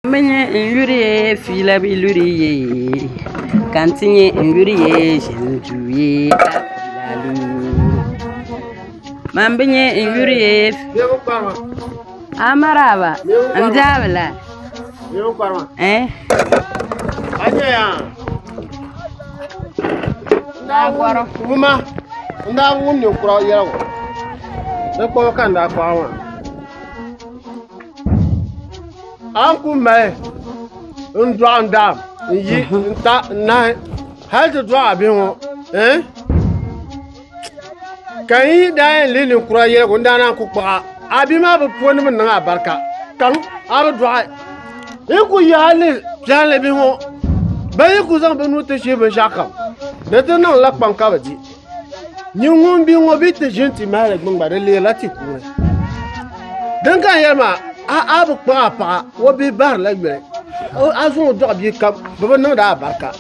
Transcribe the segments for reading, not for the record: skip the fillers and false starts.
M bi nya n yuri ye fiila bi luri ye ka n ti nya n yuri ye ʒini duu ye ka fiila lu. Man bi nya n yuri ye a maraba n diabila eh Naagɔro. Wuma n daa wum ninkura yɛligu di kpɔbu ka n daa kpaɣi maa. A ni ku mali n dɔɣi n daam n yi n ta n nahi hali ti dɔɣi a bihi ŋɔ eh? ka n yi daa yɛn lihi ninkura yɛligu n daa naan ku kpuɣi a a bia maa bi po ni bi niŋ a barika kaŋ a bi dɔɣi n ku yi hali ni piɛlli bihi ŋɔ bɛ yi ku zaŋ bɛ nuu ti shihi binshɛɣu kam di ti niŋla kpaŋ ka bi di Nyin ŋun bi ŋɔ bi ti ʒini ti mahali gbuni gba di leerila ti kuuni. Din ka n yɛli maa a a bi kpuɣi a paɣa o bihi bahirila yoli a zaŋ o dɔɣi bia kam bɛ bi niŋdi a barika.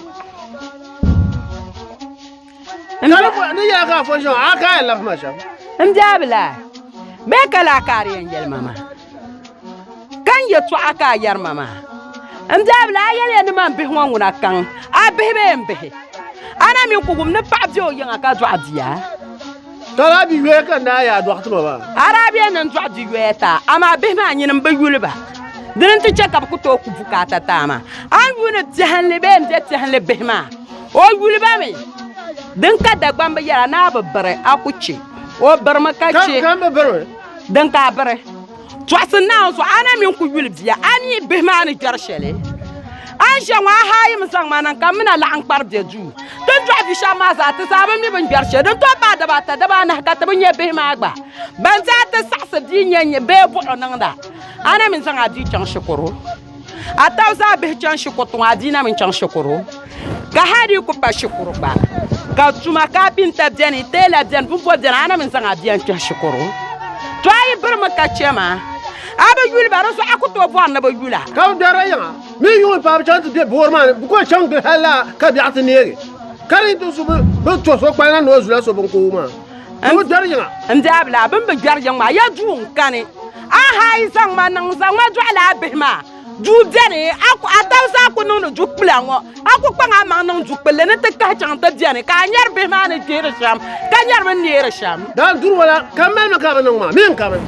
Ni yɛla ka a fo ʒiya a ka a yɛn labi ma shɛm. N biabila bee ka laa ka a di yɛn yɛli ma maa? Ka n yɛtɔɣa ka a yɛri ma maa? N biabila a yɛliya ni man bihi ŋɔ ŋuna kaŋ a bihi bee n bihi? A na mi ku wum ni paɣa be o yiŋa ka dɔɣi bia? Ka daa bi yoya ka n daa yaa dɔɣi ti ma maa. A daa bɛ ni n dɔɣi bi yoya ti a, amaa bihi maa nyini m-bi yuli ba. Dini nti chɛ ka bɛ ku tooi ku bukaata ti a maa. A ni yuuni biɛhinli bee m-be biɛhinli bihi maa, o yuli ba mi. Din ka Dagbamba yɛra ni a bi biri, a ku chɛ. O birimi ka chɛ. Ka m bi birimi. Din ka a biri. Tɔɣisi Naawuni zuɣu, a na mini ku yuli bia, a mi bihi maa ni gbɛri shɛli. A ni ʒiya ŋɔ, a haai mi zaŋ ma niŋ ka m mi na laɣim kpari bɛ duu. Ti ni dɔɣi bi shɛba maa zaa, ti zaa bi mi bɛ ni gbɛri shɛli. Din tooi paai daba ata, daba anahi ka ti bi nya bihi maa gba. Ban zaa ti saɣisi bia nya nya bee buɣu niŋda, a na mi zaŋ a bia chaŋ shikuru. A taba zaa bihi chaŋ shikuruti ŋɔ, a bia na mi chaŋ shikuru. Ka hali di ku pa shikuru gba, ka tuma kaapinta beni, teela beni, bimbɔ beni, a na mi zaŋ a bia n-kpɛhi shikuru. To a yi birimi ka chɛ ma, a bi yuli ba, di zuɣu a ku tooi bɔri ni bɛ yul a. Ka bɛ gbɛrila yiŋa mini yuŋ m-paai bɛ chaŋ ti be boori maa ni, bɛ kuli chaŋ gili hal laa ka biɛɣu ti neegi, ka di yi ti su bɛ to so kpalina ni o zula so biŋkoogu maa. Ka bɛ gbɛri yiŋa. N daabila, bɛ ni bi gbɛri yiŋ maa, ya duu n-kani. A haai zaŋ ma niŋ, zaŋ ma dɔɣila a bihi maa. Duu beni, a taba zaa ku niŋdi du kpula ŋɔ, a ku kpaŋ a maŋ niŋ du kpulli ni ti kahi chaŋ ti beni, ka a nyari bihi maa ni gbihiri shɛm, ka nyari bɛ ni neeri shɛm. Daa duri wala ka mali mi ka bi niŋ maa, mi n-ka mi.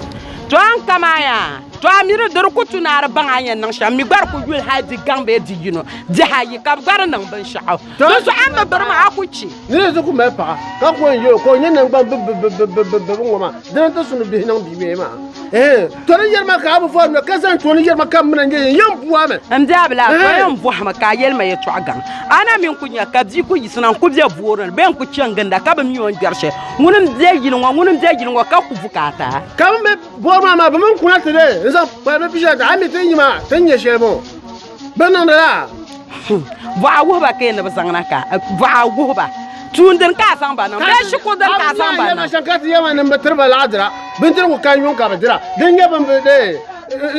To a ni ka maa yaa, to a mi di di ku tu ni a di baŋ a ni yɛn niŋ shɛm, mi gba di ku yuli hal di gaŋ bee di yino, dihi ayi ka bɛ gba di niŋ binshɛɣu. Di zuɣu a ni bi biri maa, a ku chɛ. Nira ti ku mali paɣa ka ku yɛn yɛl o ka o nyɛ naŋgban bibibibibibi ŋɔ maa, dina n-ti su ni bihi niŋ bia bee maa. Ɛɛn, to ni yɛri ma ka a bi vɔri mi ka zaŋ to ni yɛri ma ka m mina n-nyɛ yɛn yɛn bɔhi mi. M biabila, to yɛn bɔhimi ka a yɛli ma yɛtɔɣ gaŋ. A na mi n-ku nya ka bia ku yiɣisina n-ku be boori ni bee n-ku chɛ n-ginda ka bi mi o ni gbɛri shɛli. Ŋuni m-be yili ŋɔ, ŋuni m-be yili ŋɔ ka ku bukaata. Ka bɛ mi boori maa maa, bɛ mi n-kuna ti dee n-zaŋ kpalimi pi shɛli ti a mi ti ni nya maa, ti ni nya shɛli ŋɔ. Bɛ niŋdi laa. Bɔɣa wuhi ba ka ni bi zaŋna ka bɔɣa wuhi ba tuun dini ka a zaŋ ba niŋ bee shikuru dini ka a zaŋ ba niŋ. Shɛm ka ti yɛma nim bi tiri ba laɣa dira bindirigu ka yuŋ ka bi dira din nyɛ bin bi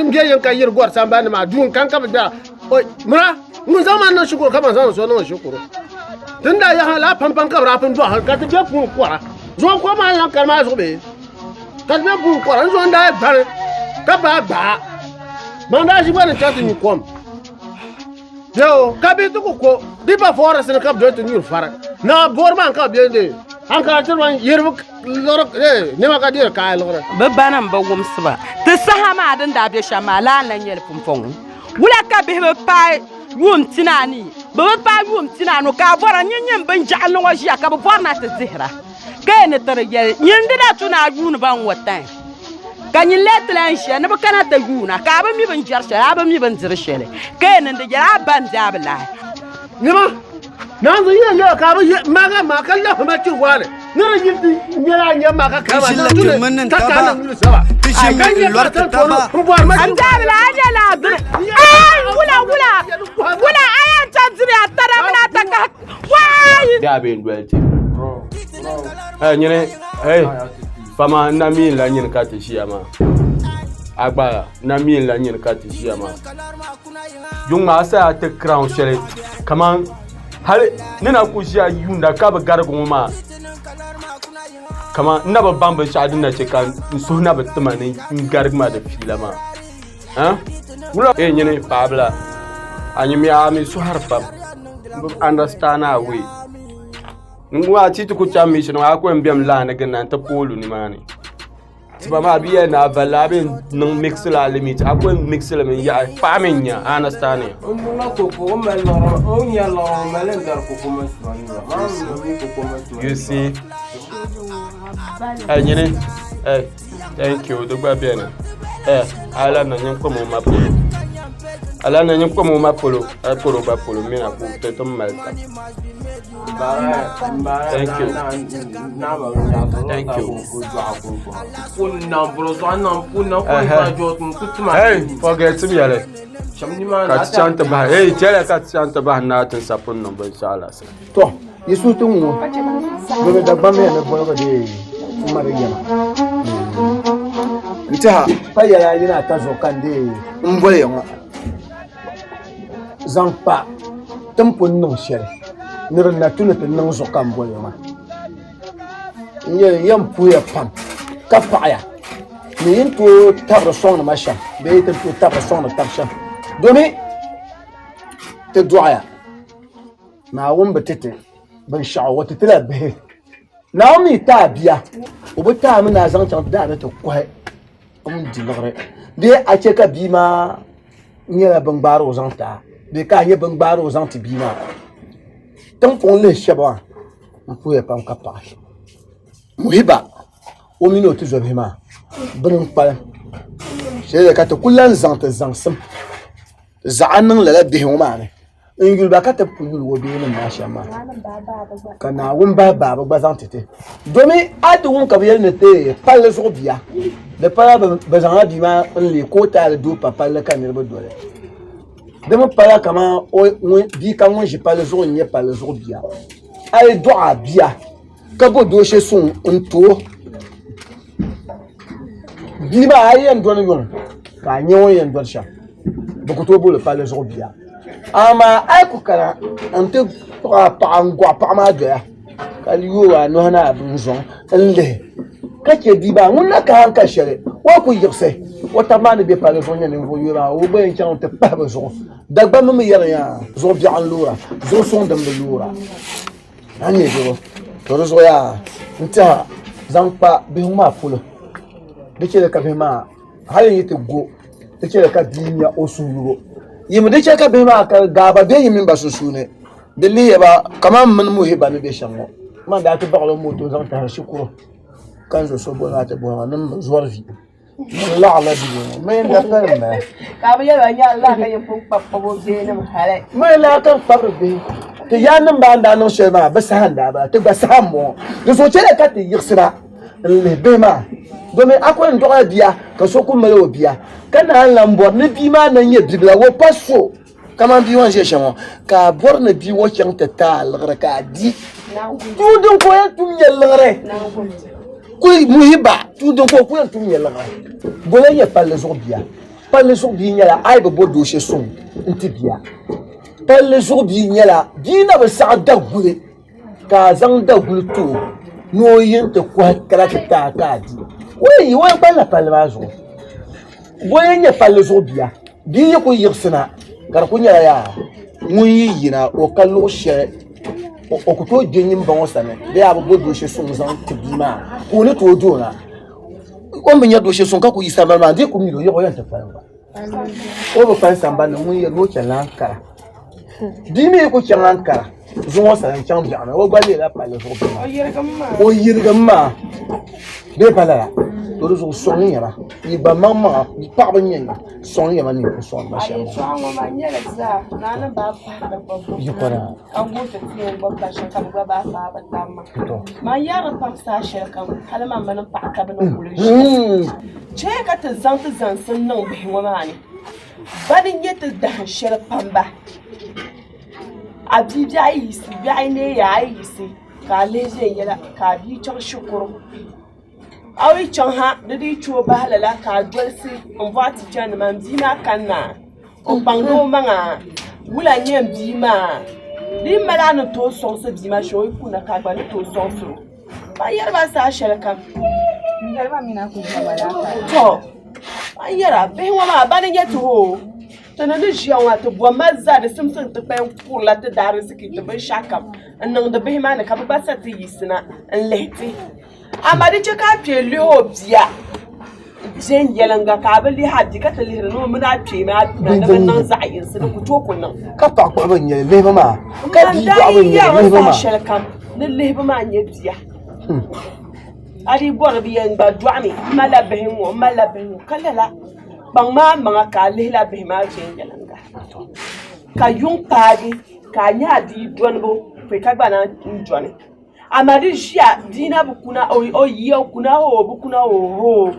n bɛ yiŋ ka yiri gɔri sambani ni maa duu n kan ka bi gbɛra mira ŋun zaŋ ma niŋ shikuru ka ban zaŋ so niŋ shikuru din daa yaha laa pampam ka bi daa pun dɔɣi ka ti bɛ puuni kɔra zuɣu ko maa lan kani maa zuɣu bee ka ti bɛ puuni kɔra n zuɣu n daa gbani ka baa gbaa Ban daa ʒi gba ni chaŋ ti nyu kom. Yo, ka bihi ti ku ko di pa forest ni ka bi doli ti nyuri fari. Na boori maa ka bi bɛ de hankali ti ban yiri bi liɣiri eh, nɛma ka deeri kaaya liɣiri. Bɛ banim bi wumsi ba. Ti saha maa din daa be shɛm maa laa n-lan nyɛ li pumpɔŋɔ. Wula ka bihi bi paai yuun pinaanii? Bɛ bi paai yuun pinaanu ka a bɔra nyin nyin binjaɣinli ŋɔ ʒiya ka bɛ bɔri na ti dihira. Ka yi ni ti di yɛli, Nyin di daa tu ni a yuuni ba ŋ-ŋɔ time, ka nyin lee ti lan ʒiya ni bɛ kana ti yuuna, ka a bi mi bɛ ni jɛri shɛli, a bi mi bɛ ni diri shɛli, ka yi ni di yɛli, A ba n-di a bi lahi. Nima, naanzu yɛn nyɛla ka a bi yɛ maaga maa ka lahi ma ti waani ni di yi ti nyɛla a nyɛ maa ka kama Ti ti ʒila ti mini ka ka taba, niŋ yuli saba. ti Ka ʒimi nyɛ n-lɔri ka ti ti tooni taba. n bɔri ma N daabila a nyɛla a diri. Ai, wula wula wula a yɛn ta diri a tada mini a takahi waai. Daa bee n-doli ti. Hey, nyini, hey, fama n na mi n-la nyini ka ti ʒiya maa. A gba na mi n-la nyini ka ti ʒiya maa. Yuŋ maa a saya ti crown shɛli kaman hali ni na ku ʒiya yuunda ka bi garigi ŋɔ maa kaman n na bi baŋ binshɛɣu din na chɛ ka n suhu na bi tima ni n garigi ma di fiila maa. Eh? Wula e nyini paɣabila a nyimi a mi suhari pam n bi understand a way n ŋɔ a ti ti ku chaŋ mission a ku yɛn bemi laani ginda n ti pooli nimaani tiba maa bi yɛli ni a valli a bɛ niŋ mix la limit a ku yɛn mix li mi yaɣi paɣa mi n nya a understand O niŋla koko o mali liɣiri o ni nyari liɣiri o mali n dari koko mini sima nyura maa mi mi koko mini sima you see hey nyini hey thank you di gba beni eh ala na nyin kpam o ma polo ala na nyin kpam o ma polo a polo gba polo mina ku ti ti mali ta Thank you. Thank you. Hey, forget me yɛli ka ti chaŋ ti bahi hey chɛliya ka ti chaŋ ti bahi naa ti sapun niŋ binshɛɣu la To, yi suhu ti ŋɔ, domi Dagbaŋ mi ni boligu dee m-mali yɛma. N tɛha pa yɛla ayi ni ata zuɣu ka n dee m boli ya ŋɔ zaŋ kpa ti ni pun niŋ shɛli ni di na tu ni ti niŋ zuɣu ka m boli ya maa. N yɛli n yɛn puhiya pam ka paɣiya ni yi ni tooi tabiri sɔŋdi ma shɛm bee ti ni tooi tabiri sɔŋdi tab shɛm domi ti dɔɣiya. Naawuni bi ti ti binshɛɣu, o ti ti la bihi. Naawuni mi ti a bia, o bi ti a mi ni a zaŋ chaŋ daa ni ti kɔhi n-di liɣiri bee a chɛ ka bia maa nyɛla bin gbaari o zaŋ ti a bee ka a nyɛ bin gbaari o zaŋ ti bia maa. Tiŋ puuni lihi shɛba maa n puhiya pam ka paɣi Muhiba o mini o tizɔbihi maa bini n-kpalim shɛli ka ti ku lan zaŋ ti zaŋsim zaɣa niŋ lala bihi ŋɔ maa ni n yuli ba ka ti ku yuli o bihi nim maa shɛm maa ka Naawuni bahi baaba gba zaŋ ti ti domi a ti wum ka bi yɛli ni ti palli zuɣu bia di pala bi zaŋla bia maa n leei ka o taali doo pa palli ka niriba doli di mi pala kamani bia kam ŋun ʒi palli zuɣu n nyɛ palli zuɣu bia a yi dɔɣi a bia ka bo dooshɛ suŋ n ti o bia maa a yi yɛn dɔni yuŋ ka a nyɛ o ni yɛn dɔni shɛm bɛ ku tooi booli palli zuɣu bia amaa a yi ku kana n-ti kpuɣi a paɣa n-gɔɣi paɣa maa doya ka yooi a nuhi ni a binzuŋ n-lihi ka che bia maa ŋun na ka hankali shɛli o ku yiɣisi o taba maa ni be palli zuɣu nyɛ ninvuɣ yino maa o gba yɛn chaŋ nti pahi bɛ zuɣu Dagbamba mi yɛri yaa zuɣu biɛɣu n-loora zuɣu suŋ din bi loora. A ni nyɛ doo, to di zuɣu yaa n tɛha zaŋ kpa bihi ŋɔ maa polo. Di chɛli ka bihi maa hali yi ti go, di chɛli ka bia nya o suhuyubu. Yimi di chɛ ka bihi maa ka gaaba be yi mini ba sunsuuni. Di lihiya ba kaman m mini Muhiba ni be shɛm ŋɔ. Man daa ti baɣili o moto zaŋ tahiri shikuru ka n zo so boli maa ti bɔhi ma ni m zɔri vi. N laɣila bihi ŋɔ mi n da pali m maya. Ka bɛ yɛli ba nyɛla laa ka yɛn pun kpabi kpabi o bihinim hali. Mi laa ka n kpabiri bihi. Ti yaannim baa n daa niŋ shɛli maa bɛ saha n daa bala ti gba saha m bɔŋɔ. Di zuɣu chɛliya ka ti yiɣisira n lihi bihi maa domi a ku yɛn dɔɣila bia ka so ku mali o bia ka naan lan bɔri ni bia maa na nyɛ bibila o pa so kamani bia ŋɔ ni ʒiya shɛm ŋɔ ka a bɔri ni bia ŋɔ chaŋ ti taai liɣiri ka a di tuun din ka o yɛn tum nyɛ liɣiri kuli muhiba tuun din ka o ku yɛn tum nyɛ liɣiri bɔla nyɛ palli zuɣu bia palli zuɣu bia nyɛla a yi bi bo dooshɛ suŋ n-ti bia palli zuɣu bia nyɛla bia na bi saɣi daguli ka a zaŋ daguli ti o ni o yi nti kɔhi karati ti a ka a di o yi o yɛn kpalila palli maa zuɣu o yɛn nyɛ palli zuɣu bia bia yi ku yiɣisina ka di ku nyɛla yaa ŋun yi yina o ka luɣu shɛli o ku tooi gbe nyini ba ŋɔ sani bee a bi bo dooshɛ suŋ zaŋ ti bia maa ka o ni tooi di o na o ni bi nya dooshɛ suŋ ka ku yi sambani maa ni dii ku miri o yaɣa o yɛn ti kpalim gba o bi kpali sambani ni ŋun yɛli ni o chanila Ankara bia mi ku chaŋ Ankara zuŋɔ sani n-chaŋ biɛɣuni o gba leela palli zuɣu bia maa o yirigim maa bee pa lala to di zuɣu sɔŋ n yɛma yi gba maŋmaŋa paɣaba n-nyɛ ya sɔŋ n yɛma ni yi ku sɔŋ ba shɛm yi kɔna Chɛ ka ti zaŋ ti zaŋsim niŋ bihi ŋɔ maa ni. Bani n-nyɛ ti dahin shɛli kpamba. A bia biɛɣu yiɣisi, biɛɣu neeya a yi yiɣisi ka a lihi viɛnyɛla ka a bia chaŋ shikuru. A yi chaŋ ha di dii chɛ o bahi lala ka a dolisi m-bɔhi tichanima m bia maa kanna o kpaŋdi o maŋa wula n-nyɛ m bia maa di yi mali a ni tooi sɔŋsi bia maa shɛm o yi kuna ka a gba ni tooi sɔŋsi o. Ban yɛri ba saha shɛli kam to ban yɛra bihi ŋɔ maa bani n-nyɛ ti hoo. Ti ni ni ʒiya ŋɔ ti bomma zaa di simsi ni ti kpɛm kurila ti daariziki ti binshɛɣukam n-niŋdi bihi maa ni ka bɛ gba sa ti yiɣisina n-lihi ti. Amaa di chɛ ka a kpee lihi o bia viɛnyɛliŋga ka a bi lihi a bia ka ti lihiri ni o mini a kpee maa ni bɛ niŋ zaɣ yinsi di ku tooi ku niŋ. Ka paɣa kpuɣibu n-nyɛ li lihibu maa, ka N bia daa dɔɣibu yi n-nyɛ li yɛrimi lihibu saha maa. shɛlikam ni lihibu maa n-nyɛ bia. A dii bɔri bi yɛn gba dɔɣimi m malila bihi ŋ-ŋɔ m malila bihi ŋ-ŋɔ ka lala kpaŋ maa maŋa ka a lihila bihi maa viɛnyɛliŋga ka yuŋ paagi ka a nya a bia dɔnibu pɔi ka gba naan dɔni. Amaa di ʒiya bia na bi kuna o yiya o kuna hoo o bi kuna hoo hoo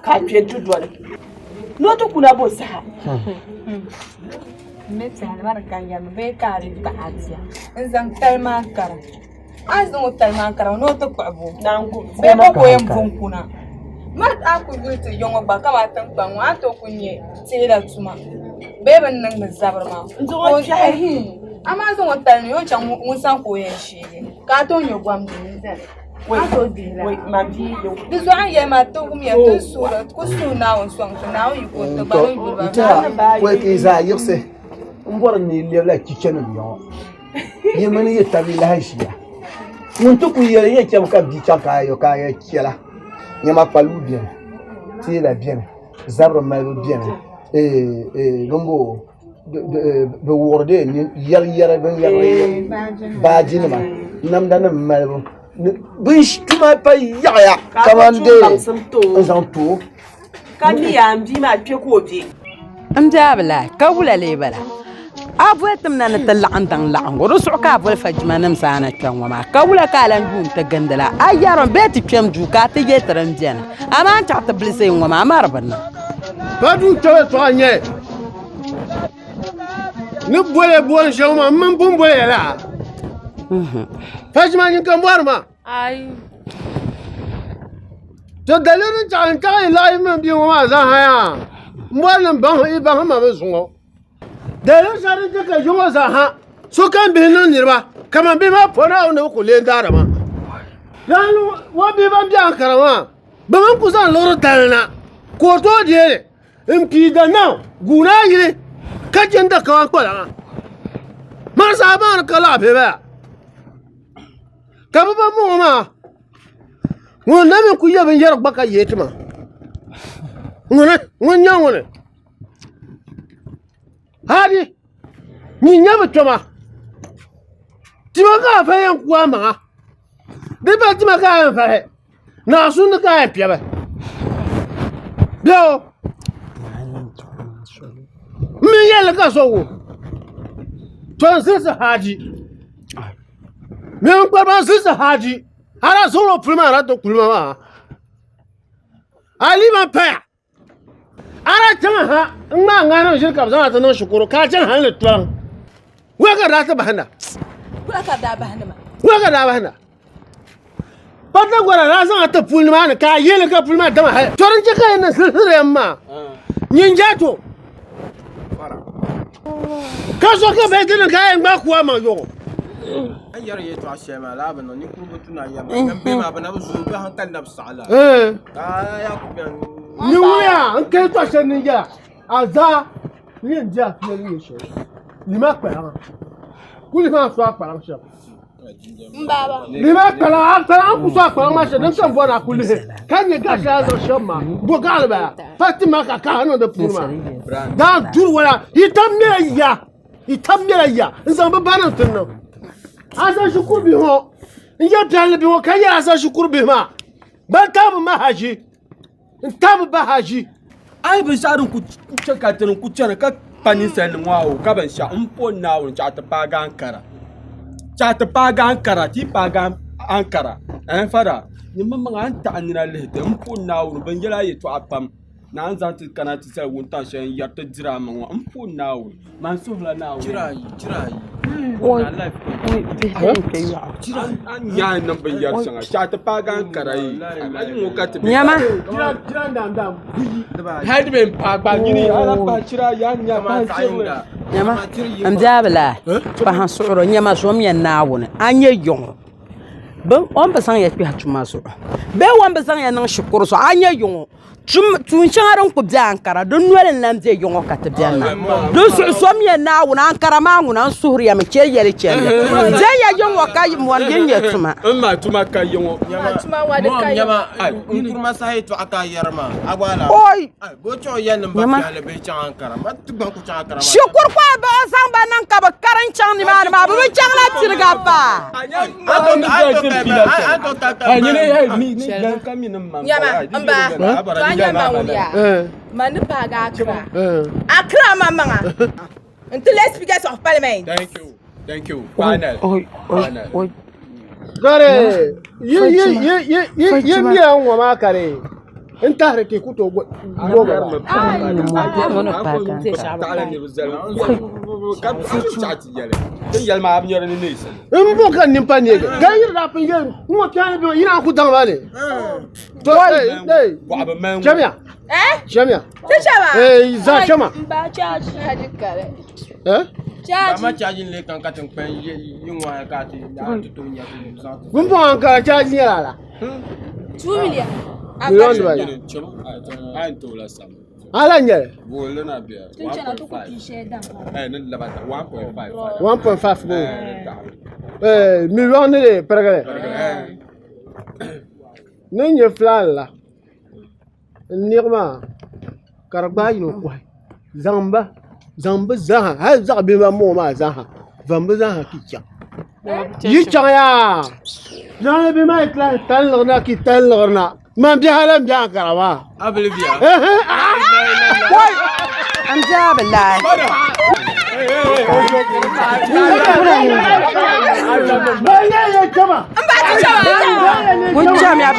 ka a kpe nti dɔni ni o ti kuna bo saha. M mi tɛhili ma di ka n yɛrimi bee ka a di taɣi a bia n-zaŋ tali maa kari a ni zaŋ o tali maa kari ni o ti kpuɣi bo bee bɔ ka o yɛn bo n-kuna ma a ku yuli ti ya ŋɔ gba kamani tiŋkpaŋ ŋɔ a ni tooi ku nya teela tuma bee bɛ ni niŋdi zabiri maa amaa zaŋ o tali ni o chaŋ ŋun sani ka o yɛn sheegi ka a tooi nya gom duu n-zali a tooi dihi la di zuɣu a ni yɛli maa ti wumiya ti ni ku suhi Naawuni sɔŋ ti Naawuni yiko ti gba ni yuli ba N-tɛha pɔi ka yi zaa yiɣisi m-bɔri ni yi lɛbila chichanim ya ŋɔ. Yi mini yi tab yi lahi ʒiya. Ŋun ti ku yɛli yɛn chɛmi ka bia chaŋ ka a ka a yɛn chɛla. Nyama kpaluu beni, teela beni, zabiri malibu beni, bimbo bɛ wuɣiri dee yɛri yɛri binyɛra baajinima namdanima malibu bin tuma pa yaɣaya kamani dee n zaŋ ti o. Ka mi yaa n bia maa kpe ka o be. N biabila, ka wula lee bala? A boli tim na ni ti laɣim daŋ laɣiŋgu, di zuɣu ka a boli fajimanim zaa na kpe ŋɔ maa. Ka wula ka a lan yuun ti gindi la? A yɛrimi bee ti kpɛm duu ka a ti yɛli ti din beni, amaa n chaɣ ti bilisi ŋɔ maa, amaa di bi niŋ. Pa duu kpɛbu yɛtɔɣa n-nyɛ ni boli ya booni shɛŋa maa, m mini pun boli ya la. Fajima nyin ka m bɔri maa. To daliri din chaɣi n taɣi yi laɣi yi mini bia ŋɔ maa zaa ha yaa m bɔri ni m baŋ yi baŋ ma mi zuŋɔ. Daliri shɛli din chɛ ka yi ŋɔ zaa ha sokam bihi niŋ niriba kaman bihi maa pɔ Naawuni ni bɛ ku lee daadama. Yaani o bihi ban be Ankara maa bɛ mi ku zaŋ liɣiri tali na ka o tooi deei li m-pii da naw guuna yili ka chɛ n-da kawan kpalaŋa. Marisa a baŋ ni ka laɣ bihi bala. Ka bɛ ba mɔŋɔ maa ŋun na mi ku yɛ binyɛra gba ka yee ti ma ŋuni ŋun nyɛ ŋuni hali nyin nyɛ bi kpɛma tima ka a fa yɛn ku a maŋa di pa tima ka a yɛn fahi naɣasundi ka a yɛn piɛbi bɛ o m mi yɛlli ka so wum to n zilisi haaji Neen kpariba n zilisi haaji a daa zaŋla o puli maa na ti kuli ma maa a lima paya a daa chaŋ ha n ŋmaa ŋarim ʒili ka bi zaŋ a ti niŋ shikuru ka a chaŋ hali ni toliŋ wula ka di daa ti bahinda Wula ka di daa bahindi ma? wula ka di daa bahinda Pata gɔra daa zaŋ a ti puli maa ni ka a yɛli ka puli maa dama hali to din chɛ ka yi niŋ silisiri yɛm maa nyin jaato ka so ka bɛ dini ka yɛn gbaai kuwa maŋ yɔɣu An yɛri yɛltɔɣa shɛli maa laa bi niŋ ninkurigu tu na yɛm maa bɛ maa bi na bi zooi bɛ hankali na bi saɣi la ka a yaa ku bɛni ni ŋuya n ka yɛltɔɣa shɛli ni yɛla a zaa ni yɛn di a pia ni nyɛ shɛli lima kpalaŋa ku lima so a kpalaŋ shɛm Lima kpalaŋ a kpalaŋ ku so a kpalaŋ maa shɛm din ka n bɔri a ku lihi ka nyɛ gaɣa shɛli a zaŋ shɛm maa bo gaɣali bala pa ti ma ka kaha niŋ di puuni maa daa duri wala yi tam mɛla ya yi tam mɛla ya n zaŋ bi ba niŋ ti niŋ a zaŋ shikuru bihi ŋɔ n yɛ piɛlli bihi ŋɔ ka yɛli a zaŋ shikuru bihi maa ban tabi ma haji n tabi ba haji A yi binshɛɣu din ku chɛ ka ti ni ku chɛni ka pa ninsalinima ŋɔ awo ka binshɛɣu m po Naawuni chɛɣu ti paagi Ankara chɛɣu ti paagi Ankara ti yi paagi Ankara ɛɛn fara nyini maŋ a ni taɣi nina lihi ti m po Naawuni bɛn yɛli a yɛltɔɣa pam ni a ni zaŋ ti kana ti zali wuntaŋ shɛli n yɛri ti diri a maŋ ŋɔ m po Naawuni man suhurila Naawuni a ni nya a ni niŋ binyɛri shɛŋa chɛɣu ti paagi Ankara yi a yi ŋɔ ka ti bɛ Nyama. hali di bɛ n paai gba nyini a lahi paai chira yaa nya paai chirili Nyama n biabila paɣa suɣuro nyama zomya Naawuni a nyɛ yiŋɔ o ni bi zaŋ ya kpɛhi tuma zuɣu bee o ni bi zaŋ ya niŋ shikuru zuɣu a nyɛ yiŋɔ. Tuun shɛŋa din ku be Ankara di noli n-lan be yiŋɔ ka ti beni maa. Di zuɣu zomiya Naawuni Ankara maa ŋuna n suhiri ya mi chɛ ya li chɛndi. Deeya yiŋɔ ka mɔri yi nyɛ tuma. N ma tuma ka yiŋɔ. Oi! Shikuru ka a bahi zaŋ ba niŋ ka bɛ karim chaŋ nimaani maa bɛ bi chaŋla piriga paa. Nyama, n ba, to a nyɛ ma ŋun yaa, man ni paagi Accra. Accra maŋmaŋa n-ti leei Speakers of Parliament. Thank you. Thank you. Final. Final. Gari yi yi yi yi yi yi miya ŋɔ maa kari n tahiri ti ku tooi gogi ba. N bo ka nin pa neegi ka yiri daa pun yɛli n ŋɔ piɛɣu ni bɛ yi naan ku daŋ maa ni. To hey hey chamiya chamiya hey za chama. Eh? Pumpɔŋɔ Ankara chaaji nyɛla ala? 2 million. Million dibayi. Ala n nyɛli? 1.5 bo. Eh, million ni de pirigili. Ni nyɛ filan la. N niɣi maa ka di gbaai yino kohi zaŋ ba zaŋ bi zaaha hali zaɣ bihi ban bɔŋɔ maa zaaha zaŋ bi zaaha ti chaŋ yi chaŋ yaa zaŋ bihi maa yi ti lahi tanliɣi na ki tanliɣiri na man bihi a lahi bɛ ankara maa N biɛla bi lahi. Ku chamiya.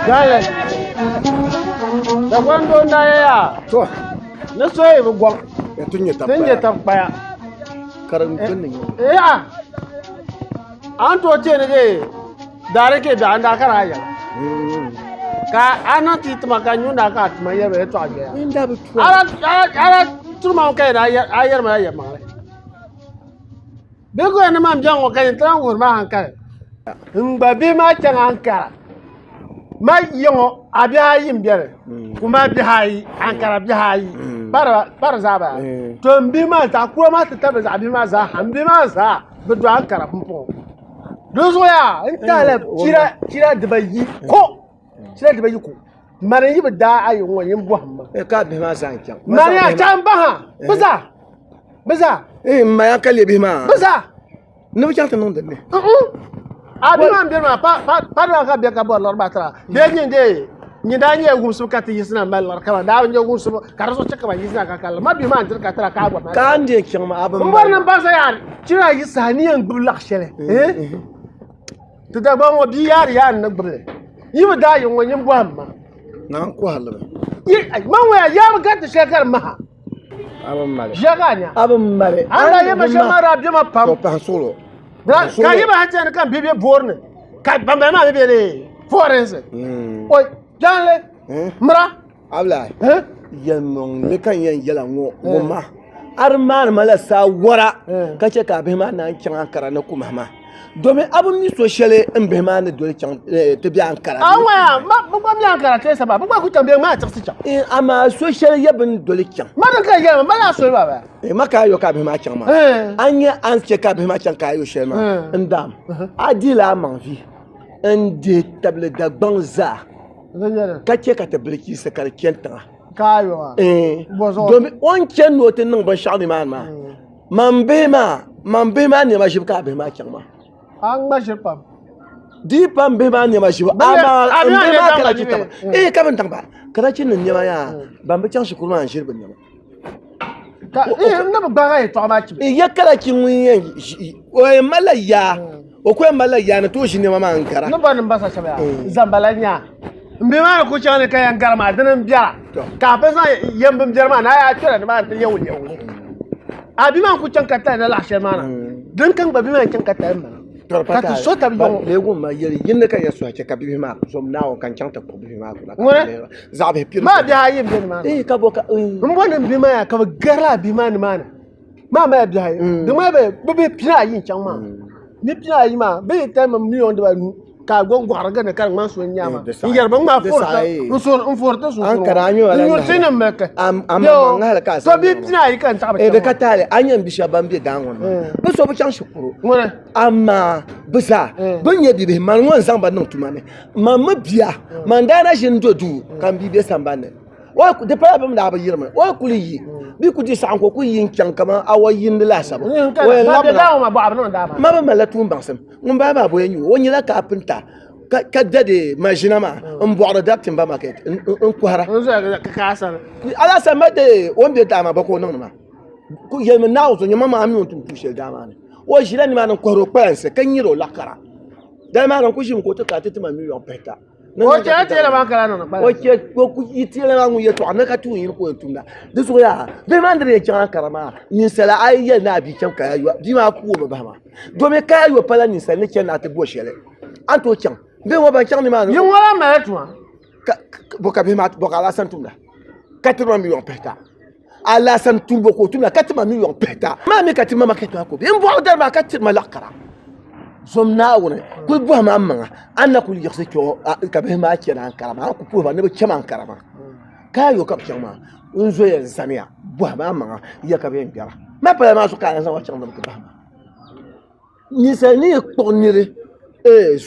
Gale. Dagban doo n-daa yɛya To, ni so yi bi gɔŋ ya tun nyɛ ti nyɛ tabkpaya. tabkpaya. Karim gbunni nyɛ. Eh, a a ni tooi teeni dee daari ke biɛɣu n daa kari a yɛla ka a niŋ ti tima ka nyuunda ka a tuma yɛri ba yɛltɔɣa doya N daa bi tu. a daa turi ma ka yɛn a yɛri ma la yɛlimaŋli bɛ ku yɛn ni man biɛŋ ŋɔ ka yɛn ti lan wuhiri ma hankali n gba bihi maa chaŋ Ankara ma yiŋɔ a bihi ayi n bɛni kuma bihi ayi Ankara bihi ayi pa di zaa bala to n bihi maa zaɣ kura maa ti tabili zaɣ bihi maa zaa ha n bihi maa zaa bi do Ankara pumpɔŋɔ di zuɣu yaa n tahala chira dibayi ko chira dibayi ko mani yi bi daa ayi ŋɔ yin bɔhim ma Ka bihi maa zaa n chaŋ. mani yaa chaŋ baha bi zaa bi zaa Eh, n ma ya ka leei bihi maa. bi zaa Ni bi chaŋ ti niŋ dinni. A bihi maa n beni maa pa pa pa di ka bɛ ka bɔri liɣiri maa tira bee nyin dee nyin daa nyɛla wumsibu ka ti yiɣisina mali liɣiri kaman daa bi nyɛ wumsibu ka di zuɣu chɛ ka ba yiɣisina ka kalli ma bihi maa n diri ka tira ka a gba mali Ka n dee chaŋ maa a bi n bɔri ni n baŋ sa yaa chira yi saha ni yɛn gbubi laɣ shɛli eh? Ti Dagbaŋ ŋɔ bia yaari yaa n ni gbubi li. Yi bi daa yi ŋɔ nyin bɔhim ma. Na n kɔhiri li mi. Yi ai man ŋɔ yaa yaa bi gariti shɛli ka di maha. A bi mali. Ʒiya ka a nya. A bi mali. A ni daa yɛli ma shɛm maa daa bɛ ma pam. To pahi suɣulo. Ka yi ba ha chani ka m bihi be boori ni ka ban bala maa mi be ni forensi. Oi jaanli mira. Abdulahi yɛlimaŋli ka n yɛn yɛla ŋɔ ŋɔ ma a di maani ma la saawara ka chɛ ka a bihi maa naan chaŋ Ankara ni kumahi maa domin a bi mi so shɛli n bihi maa ni doli chaŋ ti be Ankara. A ŋɔ ma bi gba mi Ankara teesa maa bi gba ku chaŋ bɛ ŋmaa tiɣisi chaŋ. Amaa so shɛli ya bini doli chaŋ. Ma din ka yɛli ma laa soli maa bala. Ma ka a yo ka a bihi maa chaŋ maa a nya a ni chɛ ka a bihi maa chaŋ ka a yo shɛli maa n daam a dihila a maŋ vi n dihi tabili Dagbaŋ zaa. Ka chɛ ka ti bilichiisi ka di chani tiŋa. Domin o ni chani ni o ti niŋ binshɛɣu nimaani maa, man bihi maa, man bihi maa nɛma ʒibu ka a bihi maa chaŋ maa. Di yi pa m bihi maa nɛma ʒibu, amaa m bihi maa karachi taba. Ee ka bɛ ni daŋ ba, karachi nim nɛma yaa, ban bi chaŋ shikuru maa n-ʒiri bɛ nɛma. Ya karachi ŋun yɛn ʒi, o yɛn malila yaa, o ku yɛn malila yaa ni tooi ʒi nɛma maa n-gara. Ni bɔri ni m ba sa shɛba yaa, zambala n-nya. M bihi maa ni ku chaŋ ni ka yɛn gari maa, dini m-biɛra. Ka a pun zaŋ yɛm bimbɛri maa ni a yaa kpɛla nimaani ti lɛbu lɛbu li. A bia maa n-ku chaŋ ka tali na laɣ shɛli maa na, din ka n gba bia maa n-chaŋ ka tali m-bala. Ka ti so tabi yaŋɔ. Leegu ma yɛli yindi ka yɛ suhi chɛ ka bibihi maa zom Naawuni ka n chaŋ ti kpuɣi bibihi maa kuna. Ŋuni? Zaɣ bihi piri. Maa bihi ayi m-be nimaani. Ee ka bɔ ka. M bɔri ni m bihi maa yaa ka bɛ garila a bihi maa nimaani. Maa mali bihi di ŋmani bɛ bi bihi pina ayi n chaŋ maa ni pina ayi maa bɛ yi tali ma miliyon dibanu ka a gɔŋ gɔɣiri gindi ka di ŋmani so n nya ma n yɛri bi ŋmaa n foori ti sunsuuni ŋɔ n nyuri ti ni milki to bihi pina ayi ka n taɣi bi chaŋ di ka taali a nyɛ bi shɛba ban bɛ daa ŋɔ ni maa bi so bi chaŋ shikuru amaa bi zaa bi nyɛ bibihi mani ŋɔ n zaŋ ba niŋ tuma ni man mi bia man daa na ʒini do duu ka n bia bɛ sambani ni di pala bɛ mi daa bi yirimi o yi kuli yi bɛ ku di saɣim ka o ku yi n-chaŋ kaman awa yindi laasabu o yɛn labina ma bi malila tuun baŋsim ŋun bala maa bɔya nyɛ o nyɛla kaapinta ka da di maʒina maa n bɔɣiri dari timba market n kɔhira alasan ma de o ni be daa maa ba ka o niŋdi maa yɛlimi Naawuni zuɣu nyama maa a mi o ni tum tuun shɛli daa maa ni o ʒila nimaani n kɔhiri o kpalansi ka nyiri o laɣakara dali maa din ku ʒimi ka o ti kana ti ti ma miliyon pihita O chɛ teela maa kala niŋdi kpalansi. O chɛ o ku yi teela maa ŋun yɛltɔɣa ni ka tuun yini ka o yɛn tumda di zuɣu yaa bihi maa ni di yɛn chaŋ ankara maa ninsala a yi yɛli ni a bia chaŋ kaya yo bia maa ku o mi bahi maa domi kaya yo pala ninsal ni chani ni a ti bo shɛli a ni tooi chaŋ bihi ŋɔ ban chaŋ nimaani Yi ŋɔ la mali tuma. Bo ka bihi maa bo ka Alasan tumda ka tiri ma miliyon pihita Alasan tumbo ka o tumda ka ti ma miliyon pihita maa mi ka ti ma market maa ka o be n bɔɣu dari maa ka tiri ma laɣakara zom Naawuni kuli bɔhim a maŋa a ni na kuli yiɣisi kpe ŋɔ ka bihi maa chani Ankara maa a ku puhi ba ni bɛ cham Ankara maa ka a yo ka bɛ chaŋ maa n zoya n zaniya bɔhim a maŋa ya ka bɛ yɛn gbɛra ma pala maa zuɣu ka a lan zaŋ ba chaŋ ni bɛ ti bahi ma ninsal ni yi kpuɣi niri